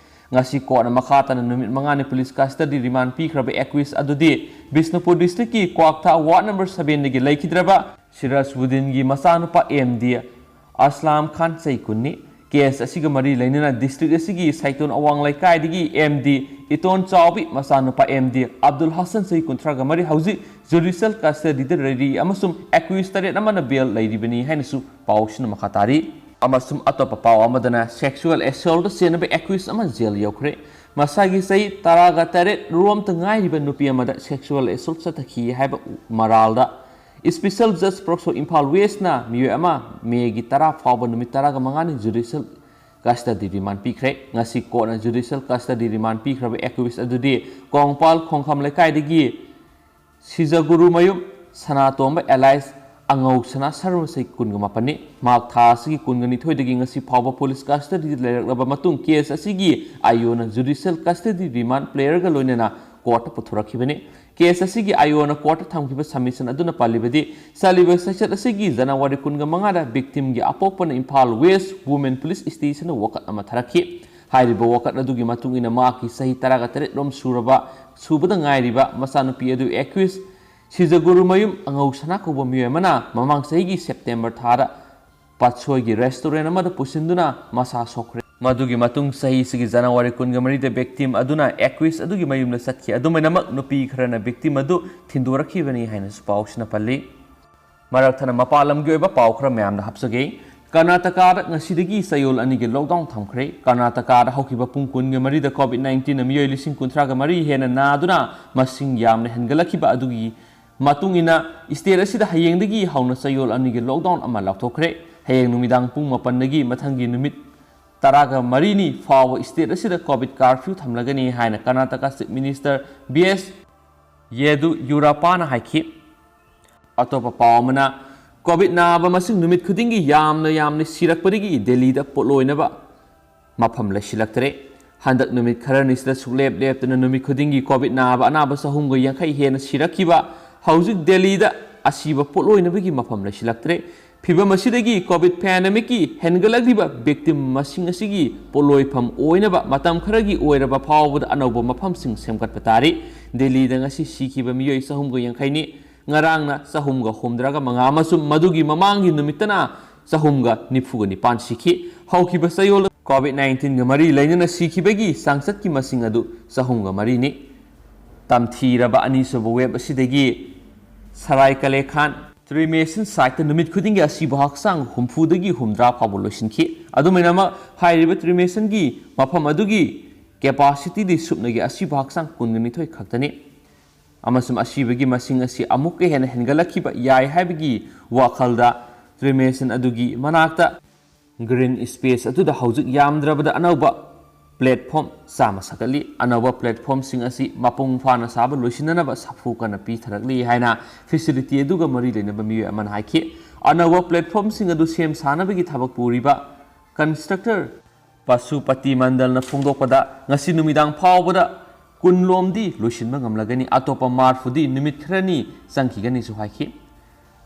ꯉꯁꯤ ꯀꯣꯔꯠꯅ ꯃꯈꯥ ꯇꯥꯅ ꯅꯨꯃꯤꯠ ꯃꯉꯥꯅꯤ police custody remand ꯄꯤꯈ꯭ꯔꯕ accused ꯑꯗꯨꯗꯤ ꯕꯤꯁꯅꯨꯄꯨꯔ district ꯀꯤ ꯀ꯭ꯋꯥꯛꯊꯥ ward number seven ꯗꯒꯤ ꯂꯩꯈꯤꯗ꯭ꯔꯕ ꯁꯤꯔꯥꯖꯎꯗꯤꯟꯒꯤ ꯃꯆꯥꯅꯨꯄꯥ M D ꯑꯁꯂꯥꯝ ꯈꯥꯟ, ꯆꯍꯤ ꯀꯨꯟꯅꯤ꯫ ꯀꯦꯁ ꯑꯁꯤꯒ ꯃꯔꯤ ꯂꯩꯅꯅ ꯗꯤꯁꯇ꯭ꯔꯤꯛ ꯑꯁꯤꯒꯤ ꯁꯥꯏꯇꯣꯟ ꯑꯋꯥꯡ ꯂꯩꯀꯥꯏꯗꯒꯤ ꯑꯦꯝ ꯗꯤ ꯏꯇꯣꯟ ꯆꯥꯎꯕꯤ ꯃꯆꯥꯅꯨꯄꯥ ꯑꯦꯝ ꯗꯤ ꯑꯕꯗꯨꯜ ꯍꯁꯟ, ꯆꯍꯤ ꯀꯨꯟꯊ꯭ꯔꯥꯒ ꯃꯔꯤ, ꯍꯧꯖꯤꯛ ꯖꯨꯗꯤꯁꯤꯌꯦꯜ ꯀꯁꯇꯗꯤꯗ ꯂꯩꯔꯤ ꯑꯃꯁꯨꯡ ꯑꯦꯀ꯭ꯌꯨꯁ ꯇꯔꯦꯠ ꯑꯃꯅ ꯕꯦꯜ ꯂꯩꯔꯤꯕꯅꯤ ꯍꯥꯏꯅꯁꯨ ꯄꯥꯎꯁꯤꯅ ꯃꯈꯥ ꯇꯥꯔꯤ꯫ ꯑꯃꯁꯨꯡ ꯑꯇꯣꯞꯄ ꯄꯥꯎ ꯑꯃꯗꯅ ꯁꯦꯛꯁꯨꯑꯦꯜ ꯑꯦꯁꯣꯜꯠꯇ ꯆꯦꯟꯅꯕ ꯑꯦꯀ꯭ꯌꯨꯁ ꯑꯃ ꯖꯦꯜ ꯌꯧꯈ꯭ꯔꯦ꯫ ꯃꯁꯥꯒꯤ ꯆꯍꯤ ꯇꯔꯥꯒ ꯇꯔꯦꯠ ꯔꯣꯝꯇ ꯉꯥꯏꯔꯤꯕ ꯅꯨꯄꯤ ꯑꯃꯗ ꯁꯦꯛꯁꯨꯑꯦꯜ ꯑꯦꯁꯣꯜꯠ ꯆꯠꯊꯈꯤ ꯍꯥꯏꯕ ꯃꯔꯥꯜꯗ ꯏꯁꯄꯤꯁꯦꯜ ꯖꯁ ꯄ꯭ꯔꯣꯛꯁꯣ ꯏꯝꯐꯥꯜ ꯋꯦꯁꯅ ꯃꯤꯑꯣꯏ ꯑꯃ ꯃꯦꯒꯤ ꯇꯔꯥ ꯐꯥꯎꯕ ꯅꯨꯃꯤꯠ ꯇꯔꯥꯒ ꯃꯉꯥꯅꯤ ꯖꯨꯗꯤꯁꯤꯌꯦꯜ ꯀꯁꯇꯗꯤ ꯔꯤꯃꯥꯟ ꯄꯤꯈ꯭ꯔꯦ꯫ ꯉꯁꯤ ꯀꯣꯔꯠꯅ ꯖꯨꯗꯤꯁꯤꯌꯦꯜ ꯀꯁꯇꯗꯤ ꯔꯤꯃꯥꯟ ꯄꯤꯈ꯭ꯔꯕ ꯑꯦꯀ꯭ꯌꯨꯁ ꯑꯗꯨꯗꯤ ꯀꯣꯡꯄꯥꯜ ꯈꯣꯡꯈꯥꯝ ꯂꯩꯀꯥꯏꯗꯒꯤ ꯁꯤꯖꯒꯨꯔꯨꯃꯌꯨꯝ ꯁꯅꯥꯇꯣꯝꯕ ꯑꯦꯂꯥꯏꯁ ꯑꯉꯧ ꯁꯅꯥ ꯁꯔꯃ, ꯆꯍꯤ ꯀꯨꯟꯒ ꯃꯥꯄꯟꯅꯤ꯫ ꯃꯍꯥꯛ ꯊꯥ ꯑꯁꯤꯒꯤ ꯀꯨꯟꯒ ꯅꯤꯊꯣꯏꯗꯒꯤ ꯉꯁꯤ ꯐꯥꯎꯕ ꯄꯨꯂꯤꯁ ꯀꯁꯇꯗꯤꯗ ꯂꯩꯔꯛꯂꯕ ꯃꯇꯨꯡ ꯀꯦꯁ ꯑꯁꯤꯒꯤ ꯑꯥꯏꯑꯣꯅ ꯖꯨꯗꯤꯁꯤꯌꯦꯜ ꯀꯁꯇꯗꯤ ꯔꯤꯃꯥꯟ ꯄ꯭ꯂꯦꯌꯔꯒ ꯂꯣꯏꯅꯅ ꯀꯣꯔꯠꯇ ꯄꯨꯊꯣꯔꯛꯈꯤꯕꯅꯤ꯫ ꯀꯦꯁ ꯑꯁꯤꯒꯤ ꯑꯥꯏꯑꯣꯅ ꯀꯣꯔꯠꯇ ꯊꯝꯈꯤꯕ ꯁꯕꯃꯤꯁꯟ ꯑꯗꯨꯅ ꯄꯜꯂꯤꯕꯗꯤ, ꯆꯠꯂꯤꯕ ꯆꯩꯆꯠ ꯑꯁꯤꯒꯤ ꯖꯅꯋꯥꯔꯤ ꯀꯨꯟꯒ ꯃꯉꯥꯗ ꯚꯤꯛꯇꯤꯝꯒꯤ ꯑꯄꯣꯛꯄꯅ ꯏꯝꯐꯥꯜ ꯋꯦꯁ ꯋꯨꯃꯦꯟ ꯄꯨꯂꯤꯁ ꯁ꯭ꯇꯦꯁꯟꯗ ꯋꯥꯀꯠ ꯑꯃ ꯊꯥꯔꯛꯈꯤ꯫ ꯍꯥꯏꯔꯤꯕ ꯋꯥꯀꯠ ꯑꯗꯨꯒꯤ ꯃꯇꯨꯡ ꯏꯟꯅ ꯃꯍꯥꯛꯀꯤ ꯆꯍꯤ ꯇꯔꯥꯒ ꯇꯔꯦꯠ ꯔꯣꯝ ꯁꯨꯔꯕ, ꯁꯨꯕꯗ ꯉꯥꯏꯔꯤꯕ ꯃꯆꯥꯅꯨꯄꯤ ꯑꯗꯨ ꯑꯦꯀ꯭ꯌꯨꯁ ꯁꯤꯖꯒꯨꯔꯨꯃꯌꯨꯝ ꯑꯉꯧ ꯁꯅꯥ ꯀꯧꯕ ꯃꯤꯑꯣꯏ ꯑꯃꯅ ꯃꯃꯥꯡ ꯆꯍꯤꯒꯤ ꯁꯦꯞꯇꯦꯝꯕꯔ ꯊꯥꯗ ꯄꯥꯠꯁꯣꯏꯒꯤ ꯔꯦꯁꯇꯨꯔꯦꯟ ꯑꯃꯗ ꯄꯨꯁꯤꯟꯗꯨꯅ ꯃꯁꯥ ꯁꯣꯛꯈ꯭ꯔꯦ꯫ ꯃꯗꯨꯒꯤ ꯃꯇꯨꯡ ꯆꯍꯤꯁꯤꯒꯤ ꯖꯅꯋꯥꯔꯤ ꯀꯨꯟꯒ ꯃꯔꯤꯗ ꯚꯤꯛꯇꯤꯝ ꯑꯗꯨꯅ ꯑꯦꯀ꯭ꯌꯨꯁ ꯑꯗꯨꯒꯤ ꯃꯌꯨꯝꯗ ꯆꯠꯈꯤ꯫ ꯑꯗꯨꯃꯥꯏꯅꯃꯛ ꯅꯨꯄꯤ ꯈꯔꯅ ꯚꯤꯛꯇꯤꯝ ꯑꯗꯨ ꯊꯤꯟꯗꯣꯔꯛꯈꯤꯕꯅꯤ ꯍꯥꯏꯅꯁꯨ ꯄꯥꯎꯁꯤꯅ ꯄꯜꯂꯤ꯫ ꯃꯔꯛ ꯊꯠꯅ ꯃꯄꯥꯟ ꯂꯝꯒꯤ ꯑꯣꯏꯕ ꯄꯥꯎ ꯈꯔ ꯃꯌꯥꯝꯗ ꯍꯥꯞꯆꯒꯦ꯫ ꯀꯔꯅꯥꯇꯀꯥꯗ ꯉꯁꯤꯗꯒꯤ ꯆꯌꯣꯜ ꯑꯅꯤꯒꯤ ꯂꯣꯛꯗꯥꯎꯟ ꯊꯝꯈ꯭ꯔꯦ꯫ ꯀꯔꯅꯥꯇꯀꯥꯗ ꯍꯧꯈꯤꯕ ꯄꯨꯡ ꯀꯨꯟꯒ ꯃꯔꯤꯗ ꯀꯣꯚꯤꯗ ꯅꯥꯏꯟꯇꯤꯟꯅ ꯃꯤꯑꯣꯏ ꯂꯤꯁꯤꯡ ꯀꯨꯟꯊ꯭ꯔꯥꯒ ꯃꯔꯤ ꯍꯦꯟꯅ ꯅꯥꯗꯨꯅ ꯃꯁꯤꯡ ꯌꯥꯝꯅ ꯍꯦꯟꯒꯠꯂꯛꯈꯤꯕ ꯑꯗꯨꯒꯤ ꯃꯇꯨꯡ ꯏꯟꯅ ꯁ꯭ꯇꯦꯠ ꯑꯁꯤꯗ ꯍꯌꯦꯡꯗꯒꯤ ꯍꯧꯅ ꯆꯌꯣꯜ ꯑꯅꯤꯒꯤ ꯂꯣꯛꯗꯥꯎꯟ ꯑꯃ ꯂꯥꯎꯊꯣꯛꯈ꯭ꯔꯦ꯫ ꯍꯌꯦꯡ ꯅꯨꯃꯤꯗꯥꯡ ꯄꯨꯡ ꯃꯥꯄꯟꯗꯒꯤ ꯃꯊꯪꯒꯤ ꯅꯨꯃꯤꯠ ꯇꯔꯥꯒ ꯃꯔꯤꯅꯤ ꯐꯥꯎꯕ ꯁ꯭ꯇꯦꯠ ꯑꯁꯤꯗ ꯀꯣꯚꯤꯗ ꯀꯥꯔꯐ꯭ꯌꯨ ꯊꯝꯂꯒꯅꯤ ꯍꯥꯏꯅ ꯀꯔꯅꯥꯇꯀꯥ ꯆꯤꯐ ꯃꯤꯅꯤꯁꯇꯔ ꯕꯤ ꯑꯦꯁ ꯌꯦꯗꯨꯌꯨꯔꯞꯄꯥꯅ ꯍꯥꯏꯈꯤ꯫ ꯑꯇꯣꯞꯄ ꯄꯥꯎ ꯑꯃꯅ, ꯀꯣꯚꯤꯗ ꯅꯥꯕ ꯃꯁꯤꯡ ꯅꯨꯃꯤꯠ ꯈꯨꯗꯤꯡꯒꯤ ꯌꯥꯝꯅ ꯌꯥꯝꯅ ꯁꯤꯔꯛꯄꯗꯒꯤ ꯗꯦꯜꯂꯤꯗ ꯄꯣꯠꯂꯣꯏꯅꯕ ꯃꯐꯝ ꯂꯩꯁꯤꯜꯂꯛꯇ꯭ꯔꯦ꯫ ꯍꯟꯗꯛ ꯅꯨꯃꯤꯠ ꯈꯔꯅꯤꯁꯤꯗ ꯁꯨꯛꯂꯦꯞ ꯂꯦꯞꯇꯅ ꯅꯨꯃꯤꯠ ꯈꯨꯗꯤꯡꯒꯤ ꯀꯣꯚꯤꯗ ꯅꯥꯕ ꯑꯅꯥꯕ ꯆꯍꯨꯝꯒ ꯌꯥꯡꯈꯩ ꯍꯦꯟꯅ ꯁꯤꯔꯛꯈꯤꯕ ꯍꯧꯖꯤꯛ ꯗꯦꯜꯂꯤꯗ ꯑꯁꯤꯕ ꯄꯣꯠꯂꯣꯏꯅꯕꯒꯤ ꯃꯐꯝ ꯂꯩꯁꯤꯜꯂꯛꯇ꯭ꯔꯦ꯫ ꯐꯤꯚꯝ ꯑꯁꯤꯗꯒꯤ ꯀꯣꯚꯤꯗ ꯄꯦꯟꯗꯦꯃꯤꯛꯀꯤ ꯍꯦꯟꯒꯠꯂꯛꯂꯤꯕ ꯚꯤꯛꯇꯤꯝ ꯃꯁꯤꯡ ꯑꯁꯤꯒꯤ ꯄꯣꯠꯂꯣꯏꯐꯝ ꯑꯣꯏꯅꯕ ꯃꯇꯝ ꯈꯔꯒꯤ ꯑꯣꯏꯔꯕ ꯐꯥꯎꯕꯗ ꯑꯅꯧꯕ ꯃꯐꯝꯁꯤꯡ ꯁꯦꯝꯒꯠꯄ ꯇꯥꯔꯤ꯫ ꯗꯦꯜꯂꯤꯗ ꯉꯁꯤ ꯁꯤꯈꯤꯕ ꯃꯤꯑꯣꯏ ꯆꯍꯨꯝꯒ ꯌꯥꯡꯈꯩꯅꯤ꯫ ꯉꯔꯥꯡꯅ ꯆꯍꯨꯝꯒ ꯍꯨꯝꯗ꯭ꯔꯥꯒ ꯃꯉꯥ ꯑꯃꯁꯨꯡ ꯃꯗꯨꯒꯤ ꯃꯃꯥꯡꯒꯤ ꯅꯨꯃꯤꯠꯇꯅ ꯆꯍꯨꯝꯒ ꯅꯤꯐꯨꯒ ꯅꯤꯄꯥꯟ ꯁꯤꯈꯤ꯫ ꯍꯧꯈꯤꯕ ꯆꯌꯣꯜ COVID nineteen ꯒ ꯃꯔꯤ ꯂꯩꯅꯅ ꯁꯤꯈꯤꯕꯒꯤ ꯆꯥꯡꯆꯠꯀꯤ ꯃꯁꯤꯡ ꯑꯗꯨ ꯆꯍꯨꯝꯒ ꯃꯔꯤꯅꯤ꯫ ꯇꯝꯊꯤꯔꯕ ꯑꯅꯤꯁꯨꯕ wave ꯑꯁꯤꯗꯒꯤ ꯁꯔꯥꯏ ꯀꯂꯦ ꯈꯥꯟ ꯇ꯭ꯔꯤꯃꯦꯁꯟ ꯁꯥꯏꯠꯇ ꯅꯨꯃꯤꯠ ꯈꯨꯗꯤꯡꯒꯤ ꯑꯁꯤꯕ ꯍꯛꯆꯥꯡ ꯍꯨꯝꯐꯨꯗꯒꯤ ꯍꯨꯝꯗ꯭ꯔꯥ ꯐꯥꯎꯕ ꯂꯣꯏꯁꯤꯟꯈꯤ꯫ ꯑꯗꯨꯃꯥꯏꯅꯃꯛ ꯍꯥꯏꯔꯤꯕ ꯇ꯭ꯔꯤꯃꯦꯁꯟꯒꯤ ꯃꯐꯝ ꯑꯗꯨꯒꯤ ꯀꯦꯄꯥꯁꯤꯇꯤꯗꯤ ꯁꯨꯞꯅꯒꯤ ꯑꯁꯤꯕ ꯍꯛꯆꯥꯡ ꯀꯨꯟꯒ ꯅꯤꯊꯣꯏ ꯈꯛꯇꯅꯤ꯫ ꯑꯃꯁꯨꯡ ꯑꯁꯤꯕꯒꯤ ꯃꯁꯤꯡ ꯑꯁꯤ ꯑꯃꯨꯛꯀ ꯍꯦꯟꯅ ꯍꯦꯟꯒꯠꯂꯛꯈꯤꯕ ꯌꯥꯏ ꯍꯥꯏꯕꯒꯤ ꯋꯥꯈꯜꯗ ꯇ꯭ꯔꯤꯃꯦꯁꯟ ꯑꯗꯨꯒꯤ ꯃꯅꯥꯛꯇ ꯒ꯭ꯔꯤꯟ ꯁ꯭ꯄꯦꯁ ꯑꯗꯨꯗ ꯍꯧꯖꯤꯛ ꯌꯥꯝꯗ꯭ꯔꯕꯗ ꯑꯅꯧꯕ ꯄ꯭ꯂꯦꯠꯐꯣꯝ ꯆꯥꯝꯃ ꯁꯥꯒꯠꯂꯤ꯫ ꯑꯅꯧꯕ ꯄ꯭ꯂꯦꯠꯐꯣꯝꯁꯤꯡ ꯑꯁꯤ ꯃꯄꯨꯡ ꯐꯥꯅ ꯁꯥꯕ ꯂꯣꯏꯁꯤꯟꯅꯅꯕ ꯁꯥꯐꯨ ꯀꯟꯅ ꯄꯤꯊꯔꯛꯂꯤ ꯍꯥꯏꯅ ꯐꯦꯁꯤꯂꯤꯇꯤ ꯑꯗꯨꯒ ꯃꯔꯤ ꯂꯩꯅꯕ ꯃꯤꯑꯣꯏ ꯑꯃꯅ ꯍꯥꯏꯈꯤ꯫ ꯑꯅꯧꯕ ꯄ꯭ꯂꯦꯠꯐꯣꯝꯁꯤꯡ ꯑꯗꯨ ꯁꯦꯝ ꯁꯥꯅꯕꯒꯤ ꯊꯕꯛ ꯄꯨꯔꯤꯕ ꯀꯟꯁꯇ꯭ꯔꯛꯇꯔ ꯄꯁꯨꯄꯇꯤ ꯃꯟꯗꯜꯅ ꯐꯣꯡꯗꯣꯛꯄꯗ, ꯉꯁꯤ ꯅꯨꯃꯤꯗꯥꯡ ꯐꯥꯎꯕꯗ ꯀꯨꯟꯂꯣꯝꯗꯤ ꯂꯣꯏꯁꯤꯟꯕ ꯉꯝꯂꯒꯅꯤ, ꯑꯇꯣꯞꯄ ꯃꯥꯔꯐꯨꯗꯤ ꯅꯨꯃꯤꯠ ꯈꯔꯅꯤ ꯆꯪꯈꯤꯒꯅꯤꯁꯨ ꯍꯥꯏꯈꯤ꯫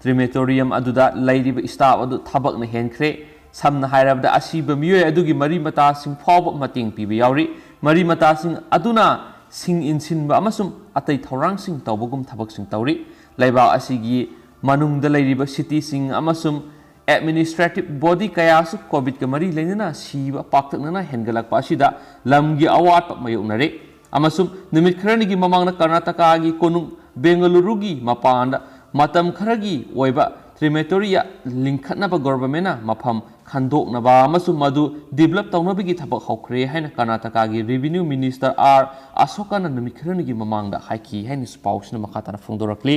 ꯀ꯭ꯔꯤꯃꯦꯇꯣꯔꯤꯌꯝ ꯑꯗꯨꯗ ꯂꯩꯔꯤꯕ ꯁ꯭ꯇꯥꯐ ꯑꯗꯨ ꯊꯕꯛꯅ ꯍꯦꯟꯈ꯭ꯔꯦ꯫ ꯁꯝꯅ ꯍꯥꯏꯔꯕꯗ, ꯑꯁꯤꯕ ꯃꯤꯑꯣꯏ ꯑꯗꯨꯒꯤ ꯃꯔꯤ ꯃꯇꯥꯁꯤꯡ ꯐꯥꯎꯕ ꯃꯇꯦꯡ ꯄꯤꯕ ꯌꯥꯎꯔꯤ꯫ ꯃꯔꯤ ꯃꯇꯥꯁꯤꯡ ꯑꯗꯨꯅ ꯁꯤꯡ ꯏꯟꯁꯤꯟꯕ ꯑꯃꯁꯨꯡ ꯑꯇꯩ ꯊꯧꯔꯥꯡꯁꯤꯡ ꯇꯧꯕꯒꯨꯝ ꯊꯕꯛꯁꯤꯡ ꯇꯧꯔꯤ꯫ ꯂꯩꯕꯥꯛ ꯑꯁꯤꯒꯤ ꯃꯅꯨꯡꯗ ꯂꯩꯔꯤꯕ ꯁꯤꯇꯤꯁꯤꯡ ꯑꯃꯁꯨꯡ ꯑꯦꯗꯃꯤꯅꯤꯁꯇ꯭ꯔꯦꯇꯤꯚ ꯕꯣꯗꯤ ꯀꯌꯥꯁꯨ ꯀꯣꯚꯤꯗꯀ ꯃꯔꯤ ꯂꯩꯅꯅ ꯁꯤꯕ ꯄꯥꯛꯇꯛꯅꯅ ꯍꯦꯟꯒꯠꯂꯛꯄ ꯑꯁꯤꯗ ꯂꯝꯒꯤ ꯑꯋꯥꯠꯄ ꯃꯥꯌꯣꯛꯅꯔꯦ꯫ ꯑꯃꯁꯨꯡ ꯅꯨꯃꯤꯠ ꯈꯔꯅꯤꯒꯤ ꯃꯃꯥꯡꯗ ꯀꯔꯅꯥꯇꯀꯥꯒꯤ ꯀꯣꯅꯨꯡ ꯕꯦꯡꯒꯂꯨꯔꯨꯒꯤ ꯃꯄꯥꯟꯗ ꯃꯇꯝ ꯈꯔꯒꯤ ꯑꯣꯏꯕ ꯀ꯭ꯔꯤꯃꯦꯇꯣꯔꯤꯌꯥ ꯂꯤꯡꯈꯠꯅꯕ ꯒꯣꯚꯔꯟꯃꯦꯟꯠꯅ ꯃꯐꯝ ꯈꯟꯗꯣꯛꯅꯕ ꯑꯃꯁꯨꯡ ꯃꯗꯨ ꯗꯤꯚꯦꯂꯞ ꯇꯧꯅꯕꯒꯤ ꯊꯕꯛ ꯍꯧꯈ꯭ꯔꯦ ꯍꯥꯏꯅ ꯀꯔꯅꯥꯇꯀꯥꯒꯤ ꯔꯦꯚꯤꯅ꯭ꯌꯨ ꯃꯤꯅꯤꯁꯇꯔ ꯑꯥꯔ ꯑꯁꯣꯀꯥꯅ ꯅꯨꯃꯤꯠ ꯈꯔꯅꯤꯒꯤ ꯃꯃꯥꯡꯗ ꯍꯥꯏꯈꯤ ꯍꯥꯏꯅꯁꯨ ꯄꯥꯎꯁꯤꯅ ꯃꯈꯥ ꯇꯥꯅ ꯐꯣꯡꯗꯣꯔꯛꯂꯤ꯫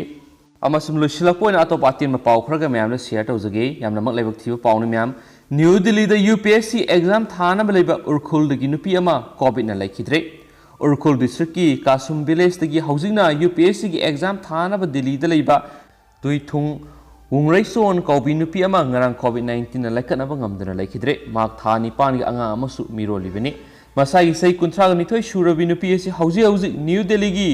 ꯑꯃꯁꯨꯡ ꯂꯣꯏꯁꯤꯜꯂꯛꯄ ꯑꯣꯏꯅ ꯑꯇꯣꯞꯄ ꯑꯇꯦꯟꯕ ꯄꯥꯎ ꯈꯔꯒ ꯃꯌꯥꯝꯗ ꯁꯤꯌꯔ ꯇꯧꯖꯒꯦ꯫ ꯌꯥꯝꯅꯃꯛ ꯂꯥꯏꯕꯛ ꯊꯤꯕ ꯄꯥꯎꯅꯤ ꯃꯌꯥꯝ꯫ ꯅ꯭ꯌꯨ ꯗꯤꯜꯂꯤꯗ U P S C exam ꯊꯥꯅꯕ ꯂꯩꯕ ꯎꯔꯈꯨꯜꯗꯒꯤ ꯅꯨꯄꯤ ꯑꯃ ꯀꯣꯚꯤꯗꯅ ꯂꯩꯈꯤꯗ꯭ꯔꯦ꯫ ꯎꯔꯈꯨꯜ ꯗꯤꯁꯇ꯭ꯔꯤꯛꯀꯤ ꯀꯥꯁꯨꯝ ꯚꯤꯂꯦꯖꯇꯒꯤ ꯍꯧꯖꯤꯛꯅ ꯌꯨ ꯄꯤ ꯑꯦꯁ ꯁꯤꯒꯤ ꯑꯦꯛꯖꯥꯝ ꯊꯥꯅꯕ ꯗꯤꯜꯂꯤꯗ ꯂꯩꯕ ꯇꯨꯏꯊꯨꯡ ꯋꯨꯡꯔꯩꯆꯣꯟ ꯀꯧꯕꯤ ꯅꯨꯄꯤ ꯑꯃ ꯉꯔꯥꯡ ꯀꯣꯚꯤꯗ ꯅꯥꯏꯟꯇꯤꯟꯅ ꯂꯩꯈꯠꯅꯕ ꯉꯝꯗꯅ ꯂꯩꯈꯤꯗ꯭ꯔꯦ꯫ ꯃꯍꯥꯛ ꯊꯥ ꯅꯤꯄꯥꯟꯒꯤ ꯑꯉꯥꯡ ꯑꯃꯁꯨ ꯃꯤꯔꯣꯜꯂꯤꯕꯅꯤ꯫ ꯃꯁꯥꯒꯤ ꯆꯍꯤ ꯀꯨꯟꯊ꯭ꯔꯥꯒ ꯅꯤꯊꯣꯏ ꯁꯨꯔꯕꯤ ꯅꯨꯄꯤ ꯑꯁꯤ ꯍꯧꯖꯤꯛ ꯍꯧꯖꯤꯛ ꯅ꯭ꯌꯨ ꯗꯦꯜꯂꯤꯒꯤ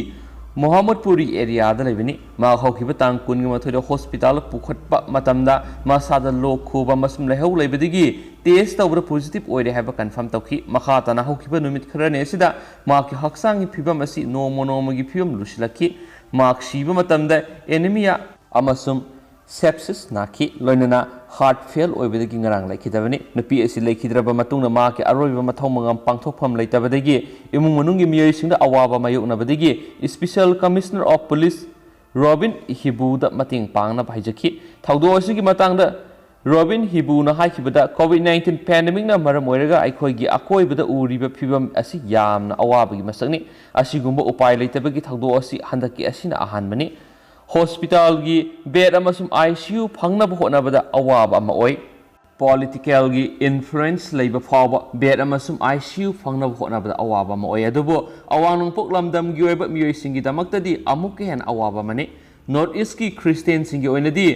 ꯃꯣꯍꯝꯃꯗꯄꯨꯔꯤ ꯑꯦꯔꯤꯌꯥꯗ ꯂꯩꯕꯅꯤ꯫ ꯃꯍꯥꯛ ꯍꯧꯈꯤꯕ ꯇꯥꯡ ꯀꯨꯟꯒ ꯃꯥꯊꯣꯏꯗ ꯍꯣꯁꯄꯤꯇꯥꯜꯗ ꯄꯨꯈꯠꯄ ꯃꯇꯝꯗ ꯃꯁꯥꯗ ꯂꯣꯛ ꯈꯨꯕ ꯑꯃꯁꯨꯡ ꯂꯥꯏꯍꯧ ꯂꯩꯕꯗꯒꯤ ꯇꯦꯁ ꯇꯧꯕꯗ ꯄꯣꯖꯤꯇꯤꯚ ꯑꯣꯏꯔꯦ ꯍꯥꯏꯕ ꯀꯟꯐꯥꯔꯝ ꯇꯧꯈꯤ꯫ ꯃꯈꯥ ꯇꯥꯅ ꯍꯧꯈꯤꯕ ꯅꯨꯃꯤꯠ ꯈꯔꯅꯤ ꯑꯁꯤꯗ ꯃꯍꯥꯛꯀꯤ ꯍꯛꯆꯥꯡꯒꯤ ꯐꯤꯕꯝ ꯑꯁꯤ ꯅꯣꯡꯃ ꯅꯣꯡꯃꯒꯤ ꯐꯤꯕꯝ ꯂꯨꯁꯤꯜꯂꯛꯈꯤ꯫ ꯃꯍꯥꯛ ꯁꯤꯕ ꯃꯇꯝꯗ ꯑꯦꯅꯤꯃꯤꯌꯥ ꯑꯃꯁꯨꯡ ꯁꯦꯞꯁꯤꯁ ꯅꯥꯈꯤ꯫ ꯂꯣꯏꯅꯅ ꯍꯥꯔꯠ ꯐꯦꯜ ꯑꯣꯏꯕꯗꯒꯤ ꯉꯔꯥꯡ ꯂꯩꯈꯤꯗꯕꯅꯤ꯫ ꯅꯨꯄꯤ ꯑꯁꯤ ꯂꯩꯈꯤꯗ꯭ꯔꯕ ꯃꯇꯨꯡꯗ ꯃꯍꯥꯛꯀꯤ ꯑꯔꯣꯏꯕ ꯃꯊꯧ ꯃꯉꯝ ꯄꯥꯡꯊꯣꯛꯐꯝ ꯂꯩꯇꯕꯗꯒꯤ ꯏꯃꯨꯡ ꯃꯅꯨꯡꯒꯤ ꯃꯤꯑꯣꯏꯁꯤꯡꯗ ꯑꯋꯥꯕ ꯃꯥꯌꯣꯛꯅꯕꯗꯒꯤ Special Commissioner of Police Robin ꯍꯤꯕꯨꯗ ꯃꯇꯦꯡ ꯄꯥꯡꯅꯕ ꯍꯥꯏꯖꯈꯤ꯫ ꯊꯧꯗꯣꯛ ꯑꯁꯤꯒꯤ ꯃꯇꯥꯡꯗ ꯔꯣꯕꯤꯟ ꯍꯤꯕꯨꯅ ꯍꯥꯏꯈꯤꯕꯗ, COVID nineteen pandemic ꯅ ꯃꯔꯝ ꯑꯣꯏꯔꯒ ꯑꯩꯈꯣꯏꯒꯤ ꯑꯀꯣꯏꯕꯗ ꯎꯔꯤꯕ ꯐꯤꯚꯝ ꯑꯁꯤ ꯌꯥꯝꯅ ꯑꯋꯥꯕꯒꯤ ꯃꯁꯛꯅꯤ꯫ ꯑꯁꯤꯒꯨꯝꯕ ꯎꯄꯥꯏ ꯂꯩꯇꯕꯒꯤ ꯊꯧꯗꯣꯛ ꯑꯁꯤ ꯍꯟꯗꯛꯀꯤ ꯑꯁꯤꯅ ꯑꯍꯥꯟꯕꯅꯤ꯫ ꯍꯣꯁꯄꯤꯇꯥꯜꯒꯤ ꯕꯦꯗ ꯑꯃꯁꯨꯡ ICU ꯐꯪꯅꯕ ꯍꯣꯠꯅꯕꯗ ꯑꯋꯥꯕ ꯑꯃ ꯑꯣꯏ꯫ ꯄꯣꯂꯤꯇꯤꯀꯦꯜꯒꯤ ꯏꯟꯐ꯭ꯂꯨꯌꯦꯟꯁ ꯂꯩꯕ ꯐꯥꯎꯕ ꯕꯦꯗ ꯑꯃꯁꯨꯡ ICU ꯐꯪꯅꯕ ꯍꯣꯠꯅꯕꯗ ꯑꯋꯥꯕ ꯑꯃ ꯑꯣꯏ꯫ ꯑꯗꯨꯕꯨ ꯑꯋꯥꯡ ꯅꯣꯡꯄꯣꯛ ꯂꯝꯗꯝꯒꯤ ꯑꯣꯏꯕ ꯃꯤꯑꯣꯏꯁꯤꯡꯒꯤꯗꯃꯛꯇꯗꯤ ꯑꯃꯨꯛꯀ ꯍꯦꯟꯅ ꯑꯋꯥꯕ ꯑꯃꯅꯤ꯫ ꯅꯣꯔꯠ ꯏꯁꯀꯤ ꯈ꯭ꯔꯤꯁꯇꯤꯌꯟꯁꯤꯡꯒꯤ ꯑꯣꯏꯅꯗꯤ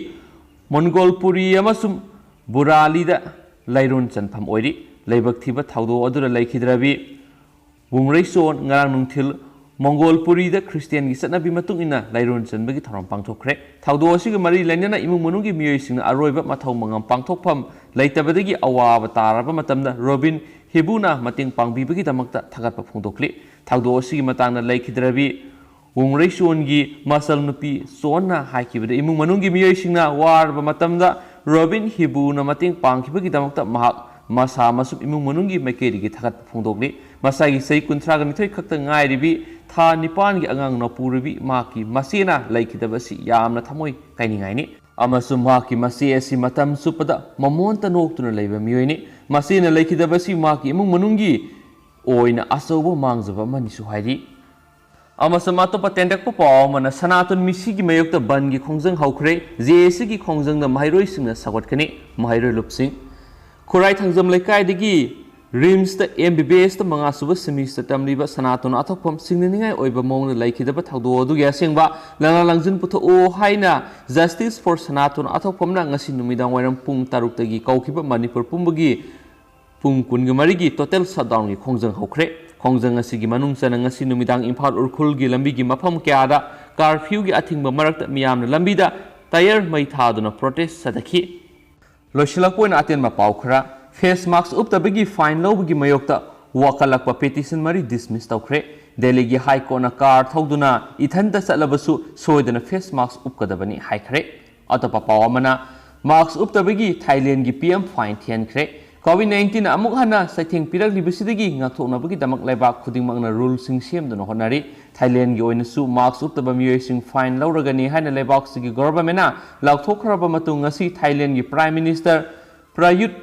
ꯃꯣꯟꯒꯣꯜꯄꯨꯔꯤ ꯑꯃꯁꯨꯡ ꯕꯨꯔꯥꯂꯤꯗ ꯂꯩꯔꯣꯟ ꯆꯟꯐꯝ ꯑꯣꯏꯔꯤ꯫ ꯂꯥꯏꯕꯛ ꯊꯤꯕ ꯊꯧꯗꯣꯛ ꯑꯗꯨꯗ ꯂꯩꯈꯤꯗ꯭ꯔꯕꯤ ꯋꯨꯡꯔꯩꯆꯣꯟ ꯉꯔꯥꯡ ꯅꯨꯡꯊꯤꯜ ꯃꯣꯡꯒꯣꯜꯄꯨꯔꯤꯗ ꯈ꯭ꯔꯤꯁꯇꯤꯌꯥꯟꯒꯤ ꯆꯠꯅꯕꯤ ꯃꯇꯨꯡ ꯏꯟꯅ ꯂꯩꯔꯣꯟ ꯆꯟꯕꯒꯤ ꯊꯧꯔꯝ ꯄꯥꯡꯊꯣꯛꯈ꯭ꯔꯦ꯫ ꯊꯧꯗꯣꯛ ꯑꯁꯤꯒ ꯃꯔꯤ ꯂꯩꯅꯅ ꯏꯃꯨꯡ ꯃꯅꯨꯡꯒꯤ ꯃꯤꯑꯣꯏꯁꯤꯡꯅ ꯑꯔꯣꯏꯕ ꯃꯊꯧ ꯃꯉꯝ ꯄꯥꯡꯊꯣꯛꯐꯝ ꯂꯩꯇꯕꯗꯒꯤ ꯑꯋꯥꯕ ꯇꯥꯔꯕ ꯃꯇꯝꯗ ꯔꯣꯕꯤꯟ ꯍꯤꯕꯨꯅ ꯃꯇꯦꯡ ꯄꯥꯡꯕꯤꯕꯒꯤꯗꯃꯛꯇ ꯊꯥꯒꯠꯄ ꯐꯣꯡꯗꯣꯛꯂꯤ꯫ ꯊꯧꯗꯣꯛ ꯑꯁꯤꯒꯤ ꯃꯇꯥꯡꯗ ꯂꯩꯈꯤꯗ꯭ꯔꯕꯤ ꯋꯨꯡꯔꯩꯆꯣꯟꯒꯤ ꯃꯆꯜ ꯅꯨꯄꯤ ꯆꯣꯟꯅ ꯍꯥꯏꯈꯤꯕꯗ, ꯏꯃꯨꯡ ꯃꯅꯨꯡꯒꯤ ꯃꯤꯑꯣꯏꯁꯤꯡꯅ ꯋꯥꯔꯕ ꯃꯇꯝꯗ ꯔꯣꯕꯤꯟ ꯍꯤꯕꯨꯅ ꯃꯇꯦꯡ ꯄꯥꯡꯈꯤꯕꯒꯤꯗꯃꯛꯇ ꯃꯍꯥꯛ ꯃꯁꯥ ꯑꯃꯁꯨꯡ ꯏꯃꯨꯡ ꯃꯅꯨꯡꯒꯤ ꯃꯥꯏꯀꯩꯗꯒꯤ ꯊꯥꯒꯠꯄ ꯐꯣꯡꯗꯣꯛꯂꯤ꯫ ꯃꯁꯥꯒꯤ ꯆꯍꯤ ꯀꯨꯟꯊ꯭ꯔꯥꯒ ꯅꯤꯊꯣꯏ ꯈꯛꯇ ꯉꯥꯏꯔꯤꯕꯤ ꯊꯥ ꯅꯤꯄꯥꯟꯒꯤ ꯑꯉꯥꯡ ꯅꯨꯄꯨꯔꯕꯤ ꯃꯍꯥꯛꯀꯤ ꯃꯆꯦꯅ ꯂꯩꯈꯤꯗꯕ ꯑꯁꯤ ꯌꯥꯝꯅ ꯊꯃꯣꯏ ꯀꯥꯏꯅꯤꯡꯉꯥꯏꯅꯤ꯫ ꯑꯃꯁꯨꯡ ꯃꯍꯥꯛꯀꯤ ꯃꯆꯦ ꯑꯁꯤ ꯃꯇꯝ ꯆꯨꯞꯄꯗ ꯃꯃꯣꯟꯇ ꯅꯣꯛꯇꯨꯅ ꯂꯩꯕ ꯃꯤꯑꯣꯏꯅꯤ꯫ ꯃꯆꯦꯅ ꯂꯩꯈꯤꯗꯕ ꯑꯁꯤ ꯃꯍꯥꯛꯀꯤ ꯏꯃꯨꯡ ꯃꯅꯨꯡꯒꯤ ꯑꯣꯏꯅ ꯑꯆꯧꯕ ꯃꯥꯡꯖꯕ ꯑꯃꯅꯤꯁꯨ ꯍꯥꯏꯔꯤ꯫ ꯑꯃꯁꯨꯡ ꯑꯇꯣꯞꯄ ꯇꯦꯟꯇꯛꯄ ꯄꯥꯎ ꯑꯃꯅ ꯁꯅꯥꯇꯣꯟ ꯃꯤꯁꯤꯒꯤ ꯃꯥꯌꯣꯛꯇ ꯕꯟꯒꯤ ꯈꯣꯡꯖꯪ ꯍꯧꯈ꯭ꯔꯦ꯫ JACꯒꯤ ꯈꯣꯡꯖꯪꯗ ꯃꯍꯩꯔꯣꯏꯁꯤꯡꯅ ꯁꯧꯒꯠꯀꯅꯤ꯫ ꯃꯍꯩꯔꯣꯏ ꯂꯨꯞꯁꯤꯡ꯫ ꯈꯨꯔꯥꯏ ꯊꯥꯡꯖꯝ ꯂꯩꯀꯥꯏꯗꯒꯤ ꯔꯤꯝꯁꯇ MBBSꯇ ꯃꯉꯥꯁꯨꯕ ꯁꯦꯃꯤꯁꯇꯔ ꯇꯝꯂꯤꯕ ꯁꯅꯥꯇꯣꯟ ꯑꯊꯣꯛꯐꯝ ꯁꯤꯡꯅꯅꯤꯡꯉꯥꯏ ꯑꯣꯏꯕ ꯃꯑꯣꯡꯗ ꯂꯩꯈꯤꯗꯕ ꯊꯧꯗꯣꯛ ꯑꯗꯨꯒꯤ ꯑꯁꯦꯡꯕ ꯂꯅꯥ ꯂꯪꯖꯤꯟ ꯄꯨꯊꯣꯛꯎ ꯍꯥꯏꯅ Justice for ꯁꯅꯥꯇꯣꯟ ꯑꯊꯣꯛꯐꯝꯅ ꯉꯁꯤ ꯅꯨꯃꯤꯗꯥꯡ ꯋꯥꯏꯔꯝ ꯄꯨꯡ ꯇꯔꯨꯛꯇꯒꯤ ꯀꯧꯈꯤꯕ ꯃꯅꯤꯄꯨꯔ ꯄꯨꯝꯕꯒꯤ ꯄꯨꯡ ꯀꯨꯟꯒ ꯃꯔꯤꯒꯤ total shutdownꯒꯤ ꯈꯣꯡꯖꯪ ꯍꯧꯈ꯭ꯔꯦ꯫ ꯈꯣꯡꯖꯪ ꯑꯁꯤꯒꯤ ꯃꯅꯨꯡ ꯆꯟꯅ ꯉꯁꯤ ꯅꯨꯃꯤꯗꯥꯡ ꯏꯝꯐꯥꯜ ꯎꯈ꯭ꯔꯨꯜꯒꯤ ꯂꯝꯕꯤꯒꯤ ꯃꯐꯝ ꯀꯌꯥꯗ curfewꯒꯤ ꯑꯊꯤꯡꯕ ꯃꯔꯛꯇ ꯃꯤꯌꯥꯝꯅ ꯂꯝꯕꯤꯗ tyre ꯃꯩ ꯊꯥꯗꯨꯅ protest ꯆꯠꯊꯈꯤ꯫ ꯂꯣꯏꯁꯤꯜꯂꯛꯄ ꯑꯣꯏꯅ ꯑꯇꯦꯟꯕ ꯄꯥꯎ ꯈꯔ꯫ Face mask ꯎꯞꯇꯕꯒꯤ fine ꯂꯧꯕꯒꯤ ꯃꯥꯌꯣꯛꯇ ꯋꯥꯀꯠꯂꯛꯄ petition ꯃꯔꯤ dismiss ꯇꯧꯈ꯭ꯔꯦ꯫ ꯗꯦꯜꯂꯤꯒꯤ High Courtꯅ car ꯊꯧꯗꯨꯅ ꯏꯊꯟꯇ ꯆꯠꯂꯕꯁꯨ ꯁꯣꯏꯗꯅ face mask ꯎꯞꯀꯗꯕꯅꯤ ꯍꯥꯏꯈ꯭ꯔꯦ꯫ ꯑꯇꯣꯞꯄ ꯄꯥꯎ ꯑꯃꯅ, ꯃꯥꯛꯁ ꯎꯞꯇꯕꯒꯤ ꯊꯥꯏꯂꯦꯟꯒꯤ ꯄꯤ ꯑꯦꯝ ꯐꯥꯏꯟ ꯊꯤꯍꯟꯈ꯭ꯔꯦ꯫ ꯀꯣꯚꯤꯗ ꯅꯥꯏꯟꯇꯤꯟꯅ ꯑꯃꯨꯛ ꯍꯟꯅ ꯆꯩꯊꯦꯡ ꯄꯤꯔꯛꯂꯤꯕꯁꯤꯗꯒꯤ ꯉꯥꯛꯊꯣꯛꯅꯕꯒꯤꯗꯃꯛ ꯂꯩꯕꯥꯛ ꯈꯨꯗꯤꯡꯃꯛꯅ ꯔꯨꯜꯁꯤꯡ ꯁꯦꯝꯗꯨꯅ ꯍꯣꯠꯅꯔꯤ꯫ ꯊꯥꯏꯂꯦꯟꯒꯤ ꯑꯣꯏꯅꯁꯨ ꯃꯥꯛꯁ ꯎꯞꯇꯕ ꯃꯤꯑꯣꯏꯁꯤꯡ ꯐꯥꯏꯟ ꯂꯧꯔꯒꯅꯤ ꯍꯥꯏꯅ ꯂꯩꯕꯥꯛꯁꯤꯒꯤ ꯒꯣꯚꯔꯟꯃꯦꯟꯠꯅ ꯂꯥꯎꯊꯣꯛꯈ꯭ꯔꯕ ꯃꯇꯨꯡ, ꯉꯁꯤ ꯊꯥꯏꯂꯦꯟꯒꯤ ꯄ꯭ꯔꯥꯏꯝ ꯃꯤꯅꯤꯁꯇꯔ ꯄ꯭ꯔꯌꯨꯠ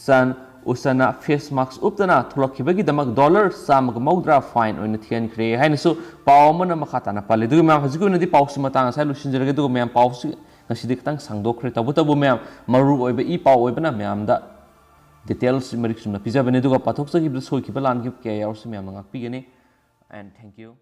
ꯆꯥꯟ ꯎꯁꯥꯅ ꯐꯦꯁ ꯃꯥꯛꯁ ꯎꯞꯇꯅ ꯊꯣꯛꯂꯛꯈꯤꯕꯒꯤꯗꯃꯛ ꯗꯣꯂꯔ ꯆꯥꯝꯃꯒ ꯃꯧꯗ꯭ꯔꯥ ꯐꯥꯏꯟ ꯑꯣꯏꯅ ꯊꯤꯍꯟꯈ꯭ꯔꯦ ꯍꯥꯏꯅꯁꯨ ꯄꯥꯎ ꯑꯃꯅ ꯃꯈꯥ ꯇꯥꯅ ꯄꯜꯂꯤ꯫ ꯑꯗꯨꯒ ꯃꯌꯥꯝ, ꯍꯧꯖꯤꯛꯀꯤ ꯑꯣꯏꯅꯗꯤ ꯄꯥꯎꯁꯤ ꯃꯇꯥꯡ ꯑꯁꯤꯗ ꯂꯣꯏꯁꯤꯟꯖꯔꯒꯦ꯫ ꯑꯗꯨꯒ ꯃꯌꯥꯝ, ꯄꯥꯎꯁꯤ ꯉꯁꯤꯗꯤ ꯈꯤꯇꯪ ꯁꯥꯡꯗꯣꯛꯈ꯭ꯔꯦ꯫ ꯇꯧꯕꯇꯕꯨ ꯃꯌꯥꯝ, ꯃꯔꯨ ꯑꯣꯏꯕ ꯏ ꯄꯥꯎ ꯑꯣꯏꯕꯅ ꯃꯌꯥꯝꯗ ꯗꯤꯇꯦꯜꯁ ꯃꯔꯤꯛ ꯆꯨꯝꯅ ꯄꯤꯖꯕꯅꯤ꯫ ꯑꯗꯨꯒ ꯄꯥꯊꯣꯛꯆꯈꯤꯕꯗ ꯁꯣꯏꯈꯤꯕ ꯂꯥꯟꯈꯤꯕ ꯀꯌꯥ ꯌꯥꯎꯔꯁꯨ ꯃꯌꯥꯝꯅ ꯉꯥꯛꯄꯤꯒꯅꯤ꯫ And thank you.